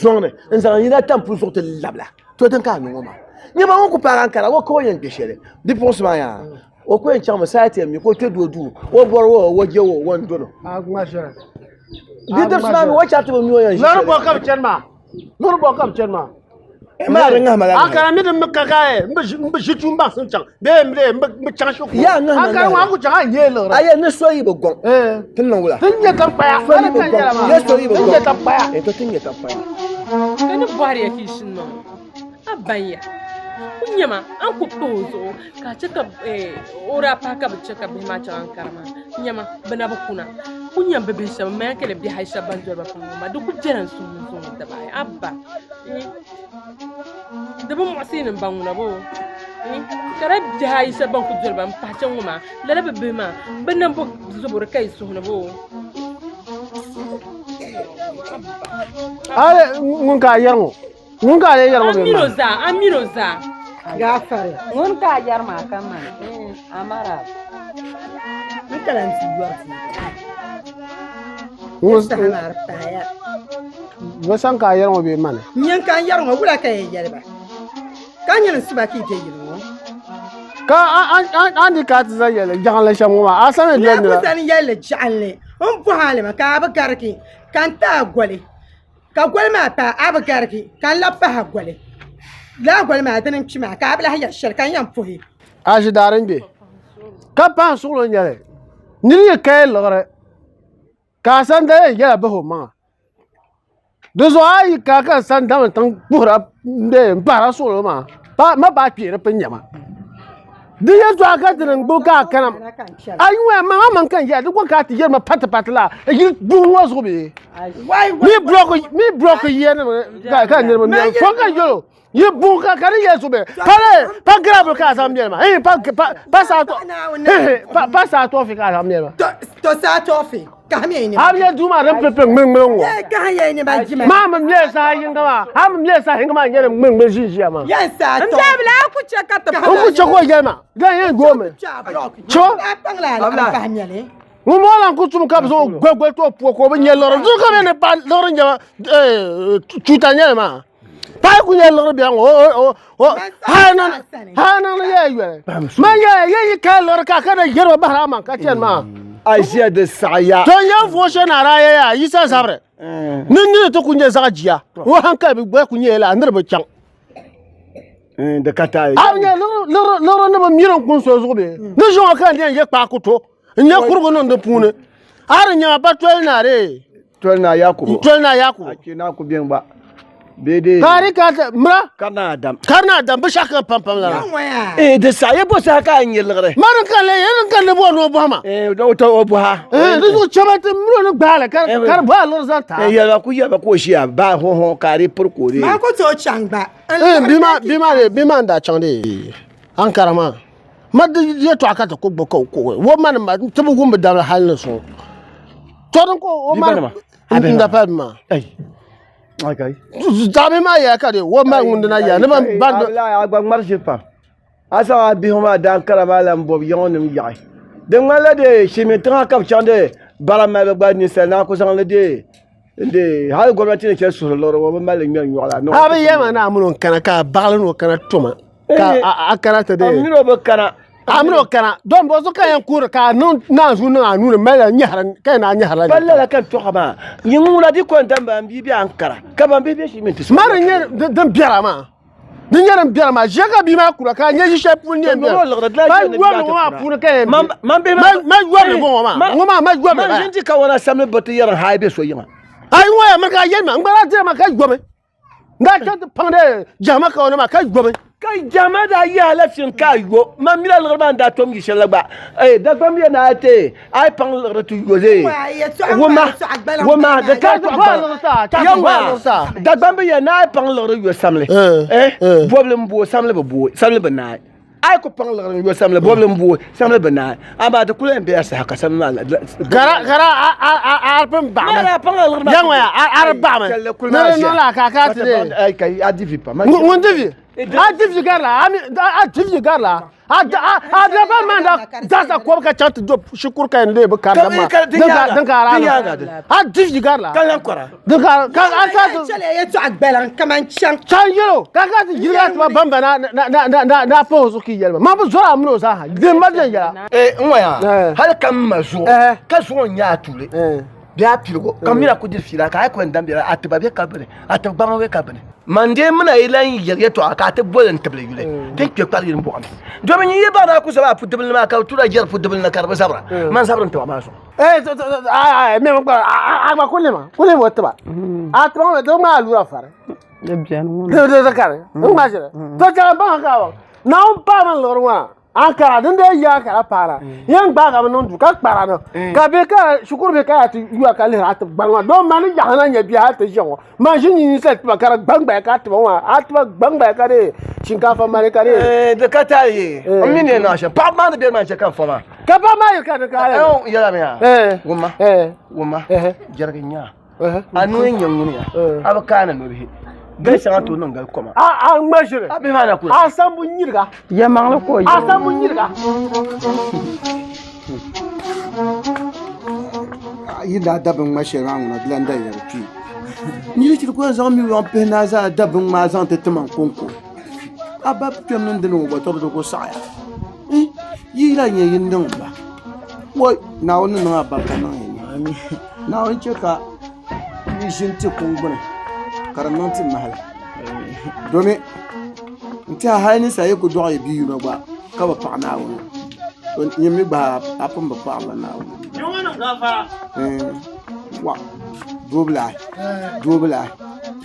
zɔŋ ni n zaŋ yina tampuli zuɣu ti labila to din ka a niŋ o maa nyɛma ŋun ku paagi Ankara o ka o yɛn kpɛ shɛli bipuɣunsi maa yaa o ku yɛn chaŋmi saati mi ka o kpɛ doo duu o bɔri o o je o o ni dono bidibsi maa mi o chɛri ti bi mi o yɛn ʒi shɛli lɔri bɔ ka bi chɛni maa lɔri bɔ ka bi chɛni maa maa di ŋahima la Ankara mi din mi ka ka n bi ʒi tuun baŋsim chaŋ bee n bi chaŋ shikuru yaa ŋahima Ankara ŋɔ a ku chaŋ a nyɛ liɣiri a yɛ ni so yi bi gɔŋ ti niŋ wula ti nyɛ ka kpaya so yi bi gɔŋ yɛ so yi bi ti nyɛ ka kpaya gɔŋ to ti nyɛ ka kpaya ka ni bɔhiri ya ka yi shini ma ŋɔ a ban ya ku nyɛma a ni ku pahi o zuɣu ka a chɛ ka o daa pahi ka bi chɛ ka bihi maa chaŋ Ankara maa nyɛma bɛ na bi kuna ku nyɛm bi bihi shɛba m ma kele bihi ayi shɛba ban doli ba pahi ŋɔ maa di ku bela n suhu ni zuŋɔ daba ayi abba di bi muɣisi ni n ba ŋuna boo ka di bihi ayi shɛba ban ku doli ba n pahi chaŋ ŋɔ maa lala bi bihi maa bɛ niŋbu zobori ka yi suhu ni boo Ale ŋun ka a yɛri ŋɔ ŋun ka a lee yɛri ŋɔ bee Amiro zaa amiro zaa Gaafari. Ŋun ka a yɛri maa ka man amara. N kala n ti yɔri ti. Ŋun Saha maa di paaya. Bɛ san ka a yɛri ŋɔ bee mani? Nyin ka n yɛri ŋɔ wula ka yɛn yɛli ba? Ka nyini n suba ka yi be yili ŋɔ? Ka a ni ka a ti zaŋ yɛli jaɣinli shɛm ŋɔ maa a sani N doli ku nira. zani yɛli jaɣinli n bɔhi a li maa ka a bi garigi ka n ti a goli Ka goli maa paai, a bi garigi, ka n labi pahi a goli. Lala goli maa dini n-kpi maa, ka a bi lahi yɛli shɛli ka n yɛn puhi. A ʒi daari n-gbe, ka pahi suɣulo n-nyɛli, niri yi kaya liɣiri, ka a sandali yɛn yɛla bahi o maŋa. Di zuɣu a yi ka ka sandami tiŋ puhira m-pahira suɣulo maa, ma ba kpeeri pun nyɛ ma. Di yɛltɔɣa ka ti niŋ gbubi ka a kana a yi ŋɔ ma maŋ ka n yɛli di ko ka a ti yɛri ma pati pati la yili buhi ŋɔ zuɣu bee mi blɔk yiya nim ka niriba mɛri fɔ ka yɛlo yi buhi ka ka di yɛli zuɣu bee pa le pa gravel ka a zaŋ mɛri ma pa pa saa to pa saa tɔfi ka a zaŋ mɛri ma to saa tɔfi A bi nyɛ duu maa din pipi ŋmiri ŋmiri ŋɔ. Maa mi nyɛ saha yinga maa, a mi nyɛ saha yinga maa nyɛ din ŋmiri ŋmiri ʒi ʒiya maa. N daabila a ku chɛ ka ti N ku chɛ ka o yɛli ma, di yɛn goomi. Cho. Ŋun maa lan ku tum ka bi zaŋ o goli goli ti o puo ka o bi nyɛ liɣiri. Di ka bɛ ni paɣa liɣiri nyɛma tuuta nyɛli maa. Paɣa ku nyɛ liɣiri biɛla ŋɔ o o hali niŋdi yɛla yoli. Man yɛla yɛn yi kali liɣiri ka ka na yɛri ba bahiri a maŋ ka chani maa. A ʒiya di saɣiya. To n-yɛn vooi shɛli ni a daa yɛli a Yisa zabiri ni niri ti ku nyɛ zaɣ jia o hankali bi gba ku nyɛla lala niri bi chaŋ. Di ka taali. A bi nyɛ liɣiri ni bi miri n-kuni so zuɣu bee? Ni ʒiŋɔ ka n yɛn yɛ kpaaku to n-nyɛ kurigu niŋ di puuni a di nyɛma pa toli naa dee. Toli naa Yakubu. Toli naa Yakubu. A kpe naa ku bɛn gba. Bee dee. Kaari ka ti mira. Kari naa Adam. Kari naa Adam bi shɛɣu kam pam pam lala. Ee di saha ye bɔ saha ka a nyɛ liɣiri. Ma din kan le ye din kan le bɔ ni o bɔhi ma. Ee o to o bɔha. Ee di zuɣu chɛba ti miro ni gbaali ka ka di bɔhi a liɣiri zaŋ ti a. Ee yɛliba ku yɛliba ka o ʒiya baa ho ho ka a di piri ka o dee. Maa ku tooi chaŋ gba. Ee bi maa bi maa bi maa n daa chaŋ dee Ankara maa. Ma di yɛltɔɣa ka ti ku gbubi ka o kuhi o ma ni ma ti bi wum bi dabili hali ni suŋ. To din ka o ma n da pali maa. Zaɣ bihi maa yɛla ka di o ma ŋun dina yɛla ni ban ban. A gba ŋmari ʒiri pam. A zaŋ a bihi maa daankara maa lan bɔbi yiŋɔ nim yaɣi. Di ŋmanila dee silimiin tiŋa ka bi chaŋ dee bara malibu gba ninsal naan ku zaŋ li dee dee hali gomnati ni chɛ suhuri liɣiri ŋɔ bi mali li ŋmɛri nyɔɣu la. A bi yɛli ma ni a mini o n-kana ka a baɣili ni o kana toma ka a kana ti dee. A mini o bi kana. A mini o kana don bɔ zuɣu ka yɛn kuhiri ka a niŋ naanzuu niŋ a nuu ni mali la nyɛhira ka yɛn naan nyɛhirila. Pa lala ka n tɔɣa maa yiŋ ŋuna di ko n-dam ban bia be Ankara ka ban bihi be silimiin ti. Ma di nyɛ din biɛra maa. Di nyɛ din biɛri maa ʒiya ka bia maa kura ka a nyɛ ʒi shɛli puuni ni yɛn biɛri ma yɔri ŋɔ maa puuni ka yɛn bɛ ma yɔri ŋɔ maa ŋɔ maa ma yɔri man ʒin ti ka wana samli bi ti yɛri haai bɛ so yiŋa ayi ŋɔ ya miri ka a yɛli ma n gba daa dira ma ka yɔmi n daa chaŋ ti paŋdi jahama ka wana maa ka yɔmi ka jahama daa yaha la fin ka a yo man mila liɣiri maa n daa tom yi shɛli la gba Dagbamb yɛn a ti a yi paŋ liɣiri ti yo zee wuma wuma di ka yawa Dagbamb yɛn a yi paŋ liɣiri yo samli bobli n booi samli bi booi samli bi naai a yi ku paŋ liɣiri n yo samli bobli n booi samli bi naai amaa di kuli yɛn bela saha ka samli maa gara gara a pun baɣami yawa a di baɣami ni di niŋ la ka ka ti dee a di vi pam ŋun di vi a di vi garila a di vi garila a da ba man da dasa ko ka chaŋ ti do shikuru ka yɛn lee bi kari maa din ka ara a di vi garila ka lan kɔra din ka ka a ka ti chɛliya yɛltɔɣa gbaliŋ kaman chaŋ chaŋ yɛlo ka ka ti yiriga ti ma bamba na na na na na na pa o zuɣu ki yɛli ma ma bi zɔri a mini o zaa ha din ma viɛnyɛla ee n ŋɔya hali ka m ma zuɣu ka zuɣu n nyɛ a tuuli bee a piligu ka mira ku diri fiila ka a yi ku yɛn dam biɛla a tiba bɛ ka bini a tib gbaŋa bɛ ka bini man dee mina yi lan yɛli yɛtɔɣa ka a ti boli n tibili yuli din kpe kpari yini buɣim domin yi baŋ ni a ku zaba a pudibili maa ka bi tura jɛri pudibili ni ka di bi zabira man zabiri n tiba maa zuɣu a gba kuli ma kuli ma o tiba a tiba ŋɔ di ŋmaa lura fari Di beni ŋɔ di kari di ŋmaa shɛli to chɛli baŋ ka Naawuni paai man liɣiri ŋɔ Ankara din dee yi Ankara paara yɛn gbaagi mi niŋ duu ka kpara ni ka bɛ ka shikuru bɛ ka yaa ti yuya ka lihiri a ti gbani maa don ma ni yaɣa na nyɛ bia hali ti ʒiya ŋɔ man ʒi nyin ninsali tiba ka di gbangbaya ka a tiba ŋɔ a tiba gbangbaya ka di shinkaafa mali ka di di ka taali ye n mi ni yɛn niŋ shɛm paɣaba maa ni bɛ maa n chɛ ka n fɔ maa ka paɣaba maa yiri ka di ka yɛla mi yaa wumma wumma jɛrigi nyaa a nuu n nyɛ ŋuni ya a bi kaani nobihi gali shɛŋa tooi niŋ gali koma a ŋma ʒiri a bihi maa na kuli a sambu nyiriga yɛmaŋli ka o a sambu nyiriga yi daa da bin ŋma shɛli maa ŋuna di lan da yɛri kpee niri chiri ku yɛn zaŋ mi yɔŋ pihi naa zaa da bin ŋmaa zaŋ ti tima konko a ba kpɛm niŋ dini ŋɔ gba tɔbu di ku saɣaya yi lahi nyɛ yin niŋ ba woi naawuni ni niŋ a barika niŋ yi ni Naawuni chɛ ka yi ʒini ti kuŋ gbuni ka di niŋ ti mahali domi n tiɛha hali ninsal yi ku dɔɣi yi bia yino gba ka bi paɣi Naawuni to nyin mi gba a pun bi paɣirila Naawuni wa doobilahi doobilahi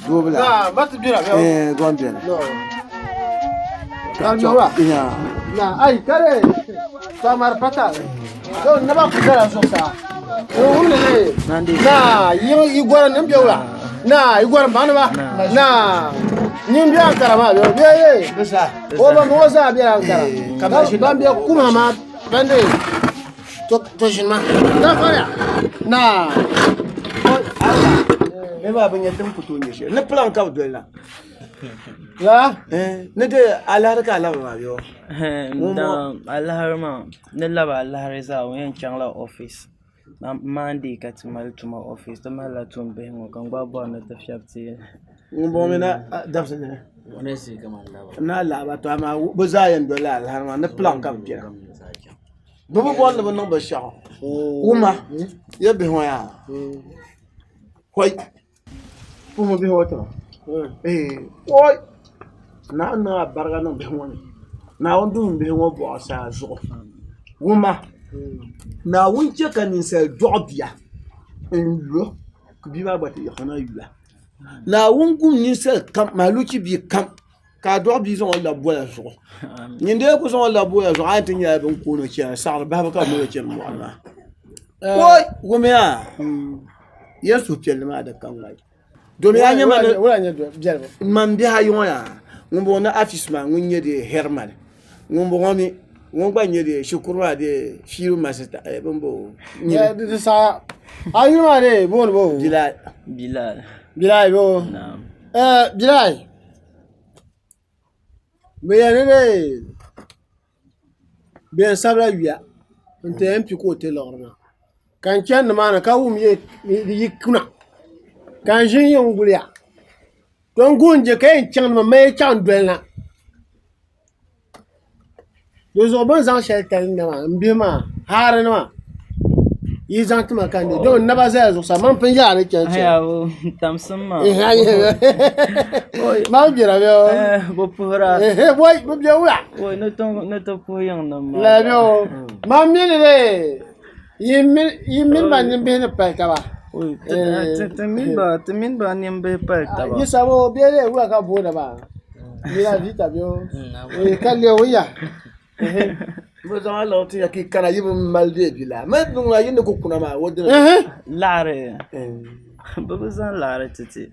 doobilahi gɔn beni Na yi gɔri nim bɛ wula na yi gɔri baŋ ba na nyin bɛ Ankara maa bɛ bɛ ye o ba mɔgɔ zaa bɛ Ankara ban bɛ kuma ma ban de to ʒini ma na fariya na ne maa bi nyɛ din ku tooi nyɛ shɛli ni plan ka bi doli la La ni de alahari ka a labi maa bɛ Alahari maa ni labi alahari zaa n yɛn chaŋla oofis Mandee ka ti mali tuma oofis ti malila tuun bihi ŋɔ ka n gba bɔri ni ti fiɛbi ti ŋunbɔŋɔ mi na dabisi dini n na laaba to amaa bi zaa yɛn dolila alahari maa ni plan ka bi kpɛra bi bi bɔri ni bi niŋ binshaɣu wumma ya bihi ŋɔ yaa hoi Puhi bihi ŋɔ tiŋa oi Naawuni niŋ alibarika niŋ bihi ŋɔ ni Naawuni duhi bihi ŋɔ buɣa saa zuɣu wumma Naawuni chɛ ka ninsal dɔɣi bia n yo ka bia maa gba ti yiɣisi na yuya Naawuni gum ninsal kam mahaluchi bia kam ka a dɔɣi bia zaŋ o labi bola zuɣu nyin dee ku zaŋ o labi bola zuɣu a ni ti nyɛla bin kooni o chɛna saɣari bahibu ka bi mali o chɛni mɔɣuni maa oi wumiya yɛn suhupiɛlli maa di ka ŋmai domi a nyɛ ma man bihi ayi ŋɔ yaa ŋun bɔŋɔ ni afis maa ŋun nyɛ di hɛrmani ŋun bɔŋɔ mi Ŋun gba nyɛ de shikuru maa de fiibu masita bin bo nyini. Di saha a yuli maa de booni bo? Bilal. Bilal. Bilal bo? Naam. Bilal. Bɛ yɛli ni bɛ yɛn sabila yuya n-ti MP ka o ti liɣiri maa ka n chani nimaani ka wum yi kuna ka n ʒi n-yɛn guliya to n guui n-je ka yɛn chaŋ ni ma yi chaŋ doli na di zuɣu bɛ ni zaŋ shɛli tali na maa m bihi maa haari nima yi zaŋ ti ma ka n di domi n naba zala zuɣusaa man pun yɛla ni chani shɛli Ayawo, tamsim maa. Man bira bɛ o. Bi puhira. Wai, bi bɛ wula. Wai, ni to ni to puhi yiŋ nim maa. La bɛ o. Man mi ni le yi mini ba nimbihi ni pali taba. Ti mini ba ti mini ba nimbihi pali taba. Yi sabo bɛ le wula ka booni ba. Mira vita bɛ o. Ka le o ya. Bɛ zaŋ a liɣiri ti ya ka yi kana yi bi mali dee bi lahi mali niŋ a yi ni ku kuna maa o dini. Laɣiri bɛ bi zaŋ laɣiri ti ti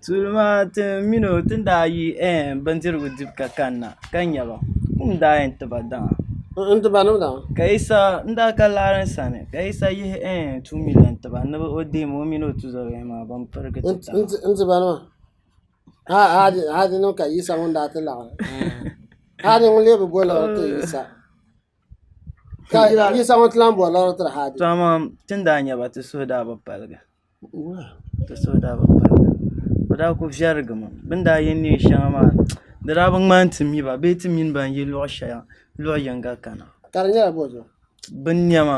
tuuli maa ti mini o ti ni daa yi bindirigu dibu ka kanna ka nya ba kum daa yɛn ti ba daŋa. N ti ba nim daŋa. Ka Yisa n daa ka laɣiri n sani ka Yisa yihi 2 million ti ba ni o deemi o mini o tuzɔbihi maa ban pirigi ti taba. N ti ba nima. Ha di niŋ ka Yisa ŋun daa ti laɣiri ha di ŋun lee bi bo liɣiri ti Yisa ka Yisa ŋun ti lan bo liɣiri tiri Hadi. To amaa ti ni daa nya ba ti suhu daa bi paligi. Ti suhu daa bi paligi. Bɛ daa ku viɛrigimi. Bɛ ni daa ye neen shɛŋa maa di daa bi ŋmani ti mi ba bee ti mini ba n-yi luɣ shɛli luɣ yiŋga kana. Ka di nyɛla bɔzuɣu? Bɛ nɛma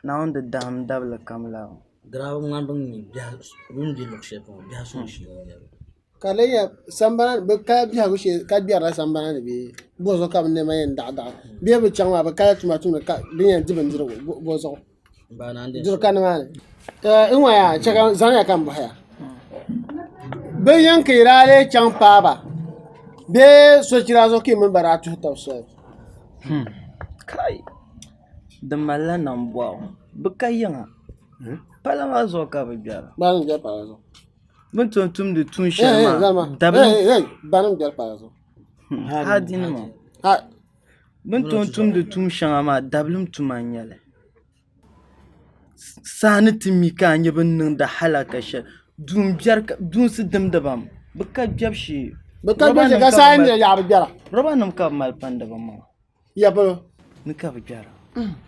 Naawuni di dahim dabili kam laa. Di daa bi ŋmani bɛ ni be luɣ shɛli polo biɛhi suŋ shee ŋɔ nyɛli. Ka di lee nyɛ sambana ni bɛ kaya biɛhigu shee ka gbɛrila sambana ni bee bɔzuɣu ka bɛ nɛma yɛn daɣidaɣi bee bɛ chaŋ maa bɛ kaya tuma tumdi ka bɛ yɛn di bindirigu bɔzuɣu duri ka nimaani. N ŋɔ yaa chɛ ka zaniya ka m bɔhi ya bɛ yɛn ka yi daa lee chaŋ paai ba bee sochira zuɣu ka yi mini ba daa tuhi tab soli? Kai! Di malila nambɔɣu. Bɛ ka yiŋa. Pala maa zuɣu ka bɛ gbɛra. Bani n-gbɛri pala zuɣu. Bɛ ni tooi tumdi tuun shɛli maa, dabili. Bani n-gbɛri pala zuɣu. Haadinima. Bɛ ni tooi tumdi tuun shɛŋa maa, dabilim tuma n-nyɛ li. Saa ni ti mi ka a nya bɛ ni niŋdi halaka shɛli. Duunsi dimdi ba mi. Bɛ ka gbɛbu shee. Bɛ ka gbɛbu shee ka saa ni yaɣi bɛ gbɛra. Robanima ka bɛ mali pandi bɛ maŋa. Ya polo. Ni ka bɛ gbɛra.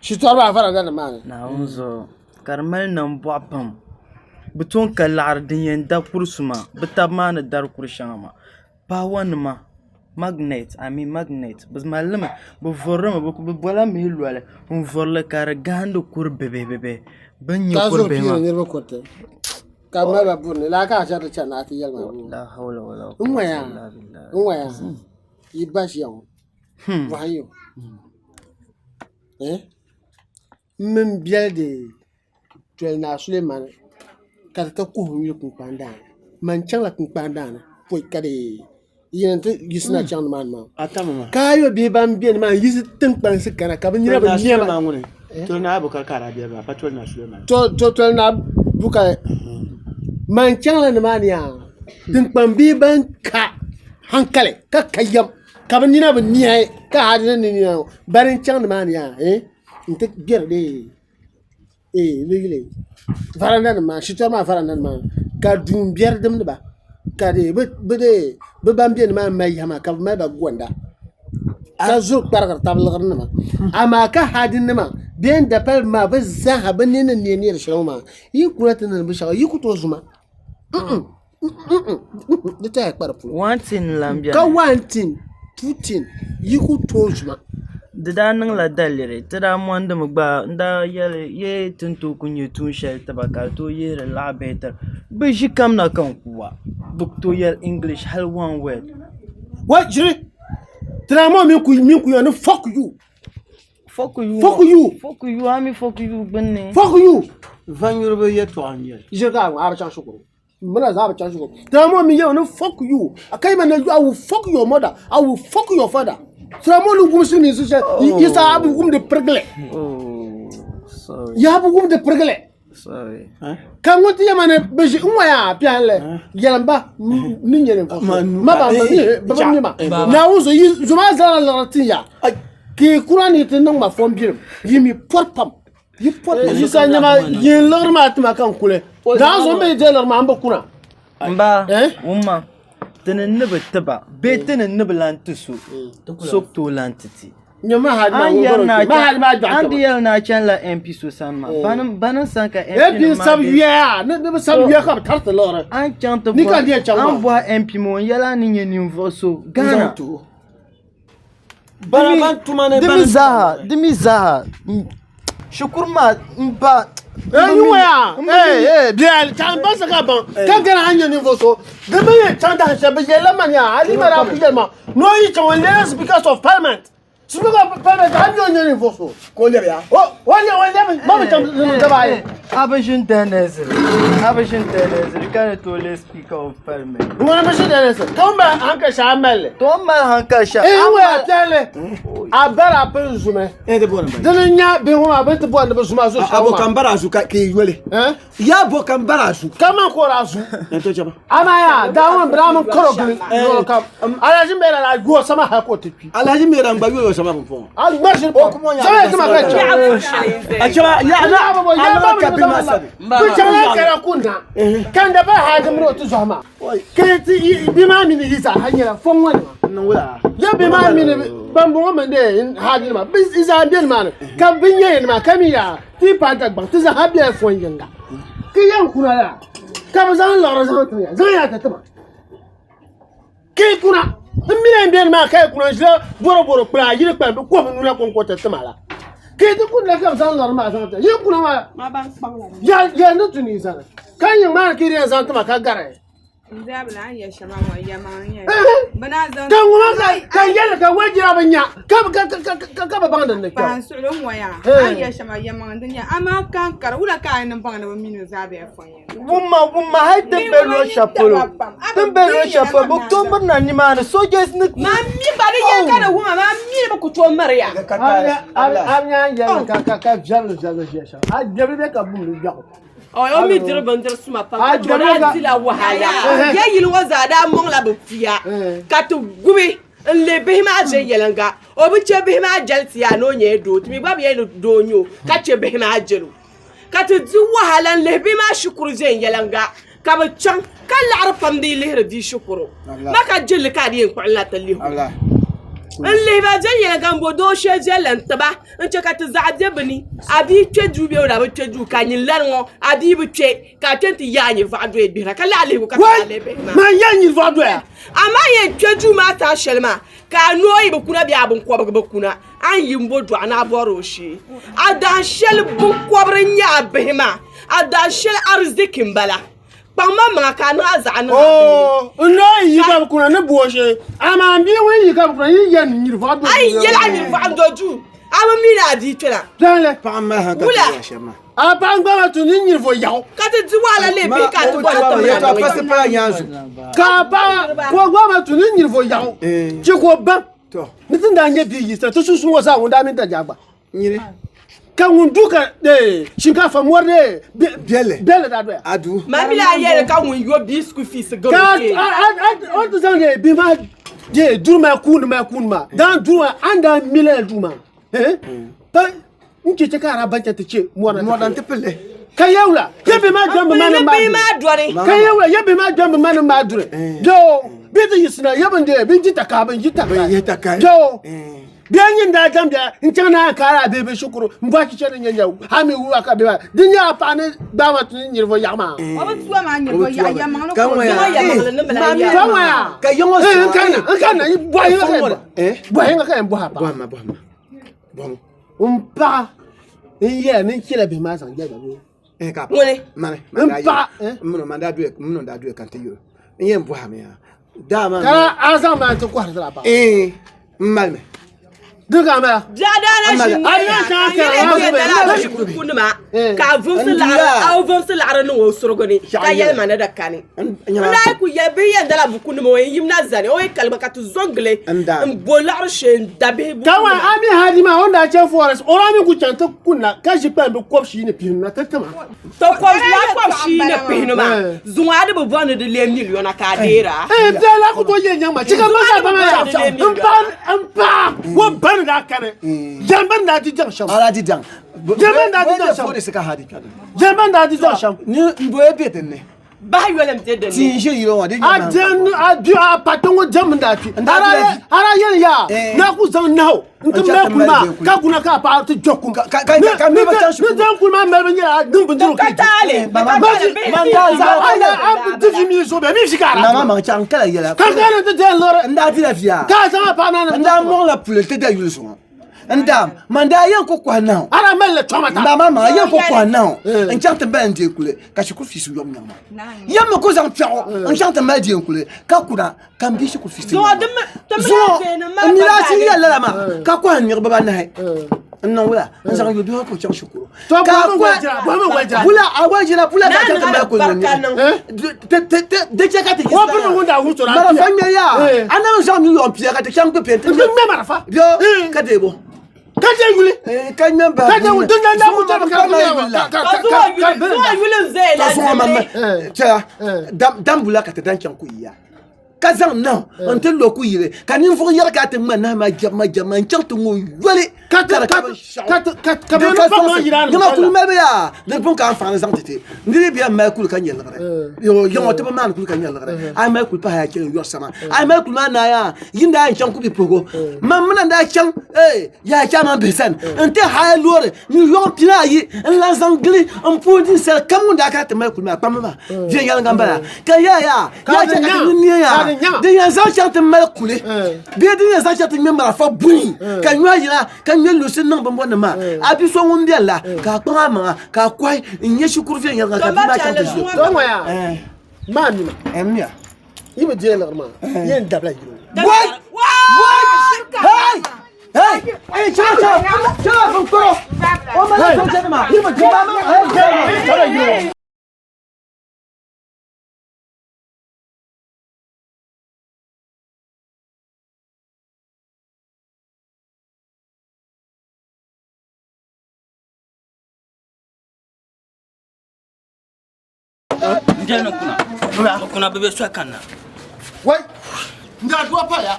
Shitɔri maa varanda nim maa ni. Naawuni zuɣu ka di mali nambɔɣu pam. Bɛ toon ka laɣiri din yɛn da kuri suma bɛ taba maa ni dari kuri shɛŋa maa. Paawanima, magnet, I mean magnet bɛ mali li mi bɛ vuri li mi bɛ bola mihi loli n-vuri li ka di gahindi kuri bibihi bibihi. Bɛ ni nya Ka kuri zuri bihi piiri maa. niriba kuriti ka mali ba buri ni laa ka a chɛri di chani ni a ti yɛli ma boo. La hawla wala N ŋɔya, quwwata illa billah. n ŋɔya yi ba ʒiya ŋɔ. Bɔhim yo m mini biɛli di toli Naa Sulemani ka di ti kuhi n yuli kpunkpan daani man chaŋla kpunkpan daani pɔi ka di yina ti yiɣisina chaŋ nimaani maa ka a yo bihi ban be nimaani yiɣisi tiŋkpansi kana ka bɛ nina bi nɛma toli Naa Bukari man chaŋla nimaani yaa tiŋkpan bihi ban ka hankali ka ka yɛm ka bi nina bi niɛhi ka hali ni ni niɛhi bari n chaŋ nimaani yaa n ti gbɛri dee varanda nim maa shitɔri maa varanda nim maa ka duu biɛri dimdi ba ka bi ban bɛ nimaani mali yaha maa ka bi mali ba gonda ka zuri kparigiri tabi liɣiri nima amaa ka hali nima bee n da pali maa bi zaaha bi nini ni niɛ niɛ di shɛli ŋɔ maa yi kuna ti niŋ binshaɣu yi ku tooi zuma Di tɛha kpa di polo. One thing lan beni. Ka one thing, two thing, yi ku tooi zuma. Di daa niŋla daliri ti daa mɔndimi gba n-daa yɛli yee ti ni tooi ku nya tuun shɛli ti ba ka di tooi yihiri laɣ bihi tiri bɛ ʒi kamina ka n ku ba bɛ ku tooi yɛli English hali one word. Wai ʒiri ti daa mɔŋ mini ku yɛli ni fuck you. Fuck you. Fuck you. Fuck you a mi fuck you gbunni. Fuck you. Vanyuriba yɛtɔɣa n-nyɛ li. Ʒiri ka a bi chaŋ shikuru. Muna za bi chaŋ shikuru. Ti daa mɔŋ mi yɛli ni fuck you. A ka yi ma na I will fuck your mother. I will fuck your father. Ti daa mɔŋ ni wum silimiinsi shɛli yi saa a bi wumdi pirigili. Oh, sorry. Ya bi wumdi pirigili. Sorry. Ka ŋun ti yɛma ni bi ʒi n ŋɔ yaa piɛlli yɛlim ba ni nyɛ ninvuɣu so ma ba bi bi mi ma Naawuni zo yi zo maa zaŋla liɣiri tin ya. Ka yi kura ni ti niŋ ma fɔmbilim, yi mi pɔri pam. Yi pɔri pam. Yisa nyɛma yin liɣiri maa tima ka n kuli. Daa zuɣu m bi je liɣiri maa m bi kuna. M ba, wumma, ti ni ni bi ti ba bee ti ni ni bi lan ti so, so ku tooi lan ti ti. Nyɛ ma hali maa ŋun bɔri o kpee. Ma hali maa dɔɣi A ni di taba. yɛli ni a chanila MP so sani maa, bani n-sani ka MP MP nim maa sabi bee yuya, ni bi sabi yuya ka bi tariti liɣiri. A ni chaŋ ti Ni ka n di yɛn chaŋ a ni maa. bɔhi MP maa o ni yɛli a ni nyɛ ninvuɣ so Ghana. Bana ban tuma ni Di mi zaaha, di mi zaaha, shikuru maa m ba. Eh, yi waya, eh, eh, biɛli, ka n baŋsi ka baŋ, ka gana a nyɛ ninvuɣ so, di mi yɛn chaŋ dahin shɛli, bɛ yɛlila ma nya, Halima daa kuli yɛli ma, ni o yi chaŋ o leela Speakers of Parliament. Speaker of Parliament, a mi o nyɛ ninvuɣ so. Ka o lɛbiya? O, o lɛbi, o lɛbi, ma bi chaŋ di daba ayi. A bi ʒini Denizli, a bi ʒini Denizli ka ni tooi leei Speaker of Parliament. Ŋuni bi ʒi Denizli, ka o mali hankali shɛli a mali li. To o mali hankali shɛli. Eh, waya piɛlli, a bari a pini zumi. Dini n-nya bihi ŋɔ maa bɛ ni ti bɔri ni bɛ zuma zuɣu shɛm maa. A bo ka n bari a zu ka yi yoli. Ya bo ka n bari a zu. Kaman ka o daa zu. Amaa yaa, daa ŋɔ bɛ daa mini karo gili luɣili kam. Alhaji Mera daa yooi sama hali ka o ti kpi. Alhaji Mera n-gba yooi o sama pumpɔŋɔ. A ŋmari shili pam. Sama ya tima ka chɛ. A chɛba, ya a na ka bihi maa sabi. Bɛ chaŋla kara kunna ka n da ba haaji mini o tizɔhi maa. Ka ti bihi maa mini yi zaa ha nyɛla fɔŋ ŋɔ nima. Ya bihi maa mini bambɔŋɔ mini dee haaji nima bɛ zaa be nimaani ka bɛ nyɛ nima ka mi yaa ti paai Dagbaŋ ti zaa ha bela fɔŋ yiŋga. Ka yɛn kuna la ka bɛ zaŋ liɣiri zaŋ ti ya zaŋ ya ti tima. Ka yi kuna n mi n beni maa ka yi kuna n ʒila bɔrɔbɔrɔ kpulaa yili kpalim bɛ kɔhi nuu la kɔŋko ti tima la. Ka yi ti kuni la ka bɛ zaŋ liɣiri maa zaŋ ti ya. Yi kuna maa ya ni tu ni yi zani ka yiŋ maa ni ka yi di yɛn zaŋ tima ka gari. Ka ŋuna ka n yɛli ka wajira bi nya ka bi baŋ din ni kpɛm. Wumma wumma hali ti be luɣ shɛli polo ti ni be luɣ shɛli polo bɛ tooi mirina nimaani soldiers ni Maa mi gba di yɛli ka di wumma maa mi ni bɛ ku tooi miri ya. A nya n yɛli ka ka viɛbili viɛbili ʒiya shɛm a viɛbili bɛ ka bum di gbiɛɣu. O mi diri bindiri suma pam ka o daa dila wahala. Ya yili ŋɔ zaa daa mɔŋla bɛ puya ka ti gubi n-lihi bihi maa viɛnyɛliŋga. O bi chɛ bihi maa jɛli ti yaa ni o nyɛla doo. Ti mi gba bi yɛli ni doo n-nyɛ o ka chɛ bihi maa jɛl o. Ka ti di wahala n-lihi bihi maa shikuru viɛnyɛliŋga ka bɛ chaŋ ka laɣiri pam di yi lihiri bia shikuru. Ma ka jilli ka a di yɛn kpuɣi na ti lihi o. N lihi ba viɛnyɛliŋga m-bo doo shee viɛlli n-ti ba n-chɛ ka ti zaɣa be bɛ ni. A bia kpe duu bee o daa bi kpe duu ka nyin lari ŋɔ a bia bi kpe ka a kpe nti yaai nyinvɔɣu doya gbihira ka lahi lihigu ka ti daa lihi bihi maa. Man yaai nyinvɔɣu doya. Amaa yɛn kpe duu maa saha shɛli maa ka a noo yi bi kuna bee a binkɔbigi bi kuna a ni yi m-bo dɔɣu ni a bɔri o shee. A dahin shɛli binkɔbiri n-nyɛ a bihi maa, a dahin shɛli ariziki m-bala. Kpaŋ ma maŋa ka a niŋ a zaɣa niŋ a bihi ni. Oo, n noo yi yi ka bi kuna ni bo o shee, amaa m bia ŋun yi ka bi kuna yi yɛn n nyiri vɔɣu do A yi yɛli a nyiri vɔɣu do duu, a bi mi ni a bia kpɛna. Piɛnli. Paɣa m-mali hankali Wula? ti shɛm maa. A paɣa n-gba ma tu ni nyiri vɔ yaɣu. Ka ti di wahala leei bihi ka a ti bɔri ti Yɛtɔɣa pasi pala nyaanzu. Ka a paɣa ka o gba ma tu ni nyiri vɔ yaɣu. Chɛ ka o baŋ ni ti ni daa nyɛ bia yisa ti sunsuuni ŋɔ zaa ŋun daa mini Dajaa gba. Nyini. Ka ŋun du ka shinkaafa mɔri de Biɛli. biɛli daa doya. A du. Ma mi lahi yɛli ka ŋun yo bia school fees gari Ka o kpee. o ti zaŋ de bihi maa de duri maa kuuni maa kuuni maa daan duri maa a ni daa mi lala duu maa pa n chɛ chɛ ka a daa ban chaŋ ti chɛ mɔri Mɔri na ti pilli. Ka yɛwula yɛ bihi maa jɛmbi ma ni N maa bihi maa dɔni. Ka yɛwula yɛ bihi maa jɛmbi ma ni maa duri. Doo bɛ ti yiɣisina yɛ bin de bin di takaa bin yi takaa. Doo Bia nyin daa zaŋ bia n-chaŋ ni a kaari a bihi bɛ shikuru m-bɔhi chicha ni nya nya hal mi wuhi a ka bɛ maa di nyɛla a paɣa ni gbaai ma ti niriba yaɣa maa. O bi tu a maa niriba yaɣa yɛlimaŋli Ka ka o ŋɔya. zaŋ Yɛlimaŋli ni mi lan Ka ŋɔya. Ka yiŋɔ Eh, n kanna n kanna bɔhi yiŋa ka yɛn Eh? bɔhi yiŋa ka yɛn bɔhi a paɣa. Bɔhima bɔhima. Bɔhim. N paɣa n yɛla ni n chɛla bihi maa zaŋ jɛli ba bee. Eh, ka Ŋuni? Mani. N paɣa eh? M mini o man daa doya m mini o daa doya ka n ti yuli. N yɛn bɔhimi yaa. Daa maa. Ka a zaŋ maa ti kɔhiri ti la paɣa. Eh, m malimi. Di ka mala. Bia daa na ʒi A yi chaŋ ka ka yɛli a bia zaŋ daa ʒi kunima ka a vumsi laɣiri a vumsi laɣiri niŋ o surugu ni ka yɛli ma ni di kani. N daa ku yɛli bihi yɛn dala bukunima o yɛn yimina zani o yɛn kalima ka ti zo n-gili n bo laɣiri shee n-da bihi Ka bukunima. a mi hali maa o ni daa chaŋ forest o daa mi ku chaŋ ti kunna ka ʒi kpalim bi kɔbishii ni pihinu na ti tima. To laa kɔbishii ni pihinu maa zuŋɔ a di bi bɔri ni di leei miliyɔna ka a deeri a. Ee bia la ku tooi yɛn nyaŋ ma chɛ ka ma zaa ba maa n paɣa n paɣa o ba Jɛri daa kani. Jɛri ban daa di jaŋ shɛm. Ala di jaŋ. Jɛri ban daa di jaŋ shɛm. Bɔdi sika ha di kani. Jɛri ban daa di jaŋ shɛm. Ni n boye be dinni. Bahi yoli n be dinni. Tii n ʒe yili ŋɔ di A jɛn a bi a pa kpɛ ŋɔ jɛm n daa kpi. Ara yɛli yaa n'a ku zaŋ nahu n ti mali kuli maa ka guna ka paɣa ti jɔ kum. Ka ka mi ba chaŋ Ni jɛm kuli maa malibu nyɛla niŋ bindirigu Ka taali. Mama Man daa zaŋ a ti fi mi so bɛ mi fi ka ara. Mama maŋ chaŋ kala yɛla. Ka ka ni ti jɛn liɣiri. N daa dila via. Ka zaŋ a paɣa naa N daa mɔŋla puli ti da yuli zuŋɔ. N daam man daa yɛn ku kɔhi nahu. Ara mali la tɔma ta. Mama maŋ yɛn ku kɔhi nahu. N chaŋ ti mali n deei kuli ka shikuru fiisi yom nyaŋ ma. Yɛn mi ku zaŋ piɛɣu n chaŋ ti mali deei kuli ka kuna ka n bia shikuru fiisi Zuŋɔ di mi ti mi Zuŋɔ deei n mi daa ti yɛli lala maa ka kɔhi n niɣi bibanahi n niŋ wula n zaŋ yuli bihi ŋɔ ka o chaŋ shikuru. To Ka bɔhimi kɔhi wajira bɔhimi wajira. bula a wajira bula ka Naa chaŋ ti niŋ mali kuli alibarika niŋ. niŋ. Di chɛ ka ti O piri ŋun daa wuhi sora Marafa ŋmɛ yaa a na mi zaŋ mi yɔŋ pia ka ti chaŋ kpi pɛnti N ti ŋmɛ marafa. Bio ka deebo. Ka jɛ yuli. Ka ŋmɛ ba. Ka jɛ yuli. Din daa ku jɛ ka Ka zuŋɔ yuli zuŋɔ yuli n zaya Ka la zuŋɔ ma dimli. chɛya dam bula ka ti dan chaŋ ku yiya ka zaŋ nahu n ti lo ku yili ka ninvuɣu yɛri ka a ti ŋma nahu maa jɛbima jɛbima n chaŋ ti ŋɔ yoli Ka ka di ka binshaɣu ka Di bɛ ka pa maa sɔŋsi yira ni nima kuli malibu yaa di pun ka anfaani zaŋ ti ti niriba bɛ mali kuli ka nyɛ liɣiri yo yaŋɔ ti bi maani kuli ka nyɛ liɣiri a yi mali kuli pahi a chɛ yɔri sama a yi mali kuli maa naai yaa yin daa yɛn chaŋ ku bi puhigu man mina n daa chaŋ ee yaa chaŋ man bihi sani n ti haya loori ni yɔŋ pina ayi n lan zaŋ gili n puhi ninsali kam ŋun daa kana ti mali kuli maa kpamba maa viɛnyɛliŋga n bala ka yaa yaa yaa chɛ ka ti niŋ nia yaa din yɛn zaŋ chaŋ ti mali kuli bee din yɛn zaŋ chaŋ ti ŋmɛ marafa buyi ka nyɔhi yina ka ŋmɛ lunsi niŋ binbɔnnim maa a bi so ŋun beni la ka a kpaŋ a maŋa ka a kɔhi n nya shikuru viɛnyɛliŋga ka bia maa chaŋ ti ʒi o To ŋɔ yaa maa nima miya yi bi deei liɣiri maa yɛn dabila yino. Wai! Wai! Hey! Hey! Hey, chaŋ chaŋ! Chaŋ bin kɔrɔ! O mali sojɛnima! Yi bi deei maa Dabila yino. N deli ni kuna. Kuna bɛ be soli kanna. Wai! N daa dua paya.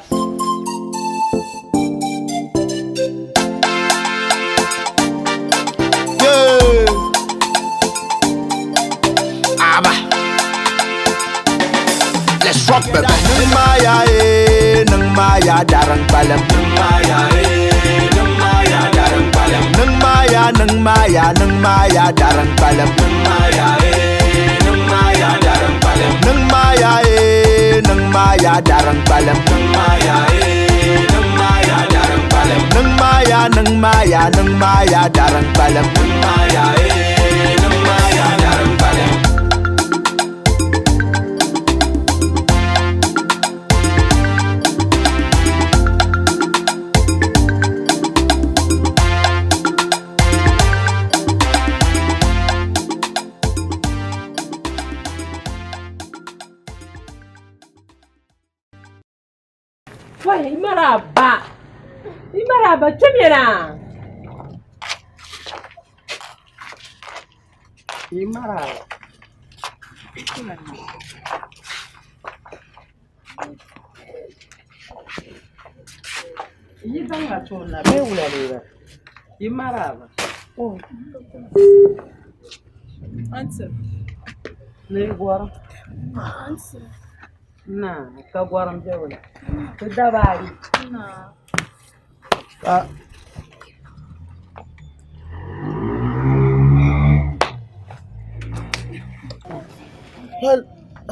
Yeah. Aba. Let's rock, baby. Nang maya eh, nang maya darang palam. Nang maya eh, nang maya darang palam. Nang maya, nang maya, nang maya darang palam. Nang maya eh, nang maya darang palam. Nang maya eh, nang maya darang palam. Nang maya eh, nang maya darang palam. Nang maya, nang maya, nang maya darang palam. Nang maya eh, nang maya darang palam. Wai, maraba. Maraba, kpɛmina. Maraba. Yi zaŋla tooni na bee wula lee bala? Yi maraba. Ni gɔrim. Na ka gɔrim bɛ wula? Ti daba ayi.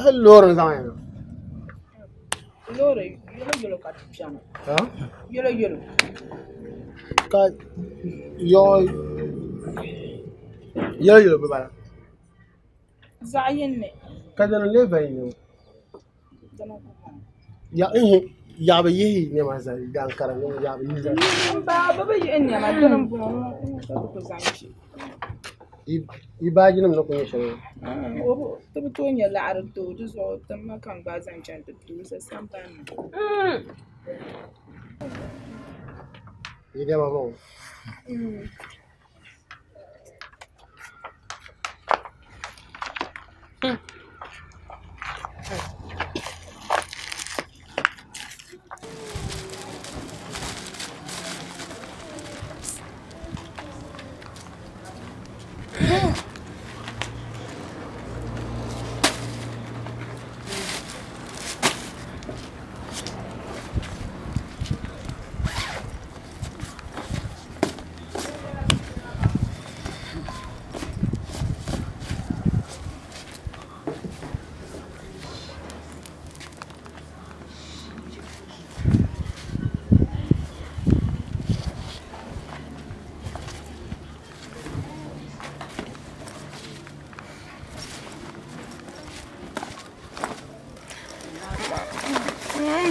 Hali loori n zaŋ ya na. Loori yɛlo yɛlo ka ti chana. Yɛlo yɛlo. Ka yɔ yɛlo yɛlo bi bala. Zaɣ yini ni. Ka dini n lee va yi ŋɔ? Ya ihi yaa bi yihi nɛma zali daankara ŋɔ yaa bi yihi zali. Ba bi bi yihi nɛma dini n bɔŋɔ ka bi ku zaŋ kpɛ. Yi baaji nim ni ku nyɛ shɛli ŋɔ. Ti bi tooi nyɛ laɣari too di zuɣu ti ma ka n gba zaŋ chaŋ ti tooi sa sambani ni. Yi nɛma bɔŋɔ.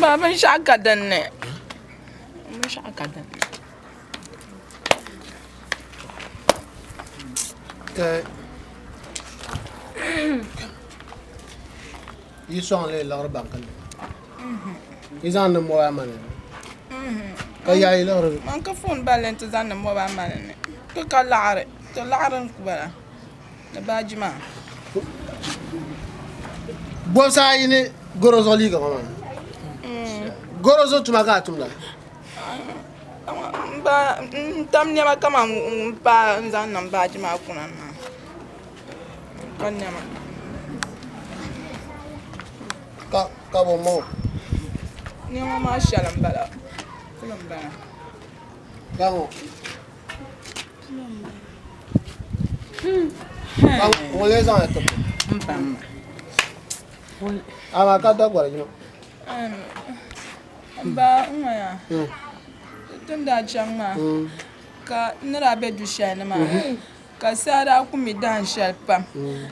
Ba binshɛɣu ka dinni. Binshɛɣu ka dinni. Yi sɔŋ li liɣiri banki ni yi zaŋ ni mobile money ka yaɣi yi liɣiri. Man ka foon balli nti zaŋ ni mobile money ni ti ka laɣiri ti laɣiri n-ku bala ni baaji maa. Bɔbisi ayi ni gɔro zuɣu liiga ŋɔ maa gɔro zuɣu tuma ka a tumda? N tam nɛma kaman n paai n zaŋ niŋ baaji maa kuna maa ka nɛma. Ka bɔ m-bɔŋɔ? Nɛma maa shɛli m-bala puli m-bala. Ka ŋɔ? Ŋun lee zaŋ li ti amaa ka da gɔri yino. M ba n ŋɔya ti ni daa chaŋ maa ka n ni daa be du shɛli ni maa ka saa daa ku mi dahin shɛli pam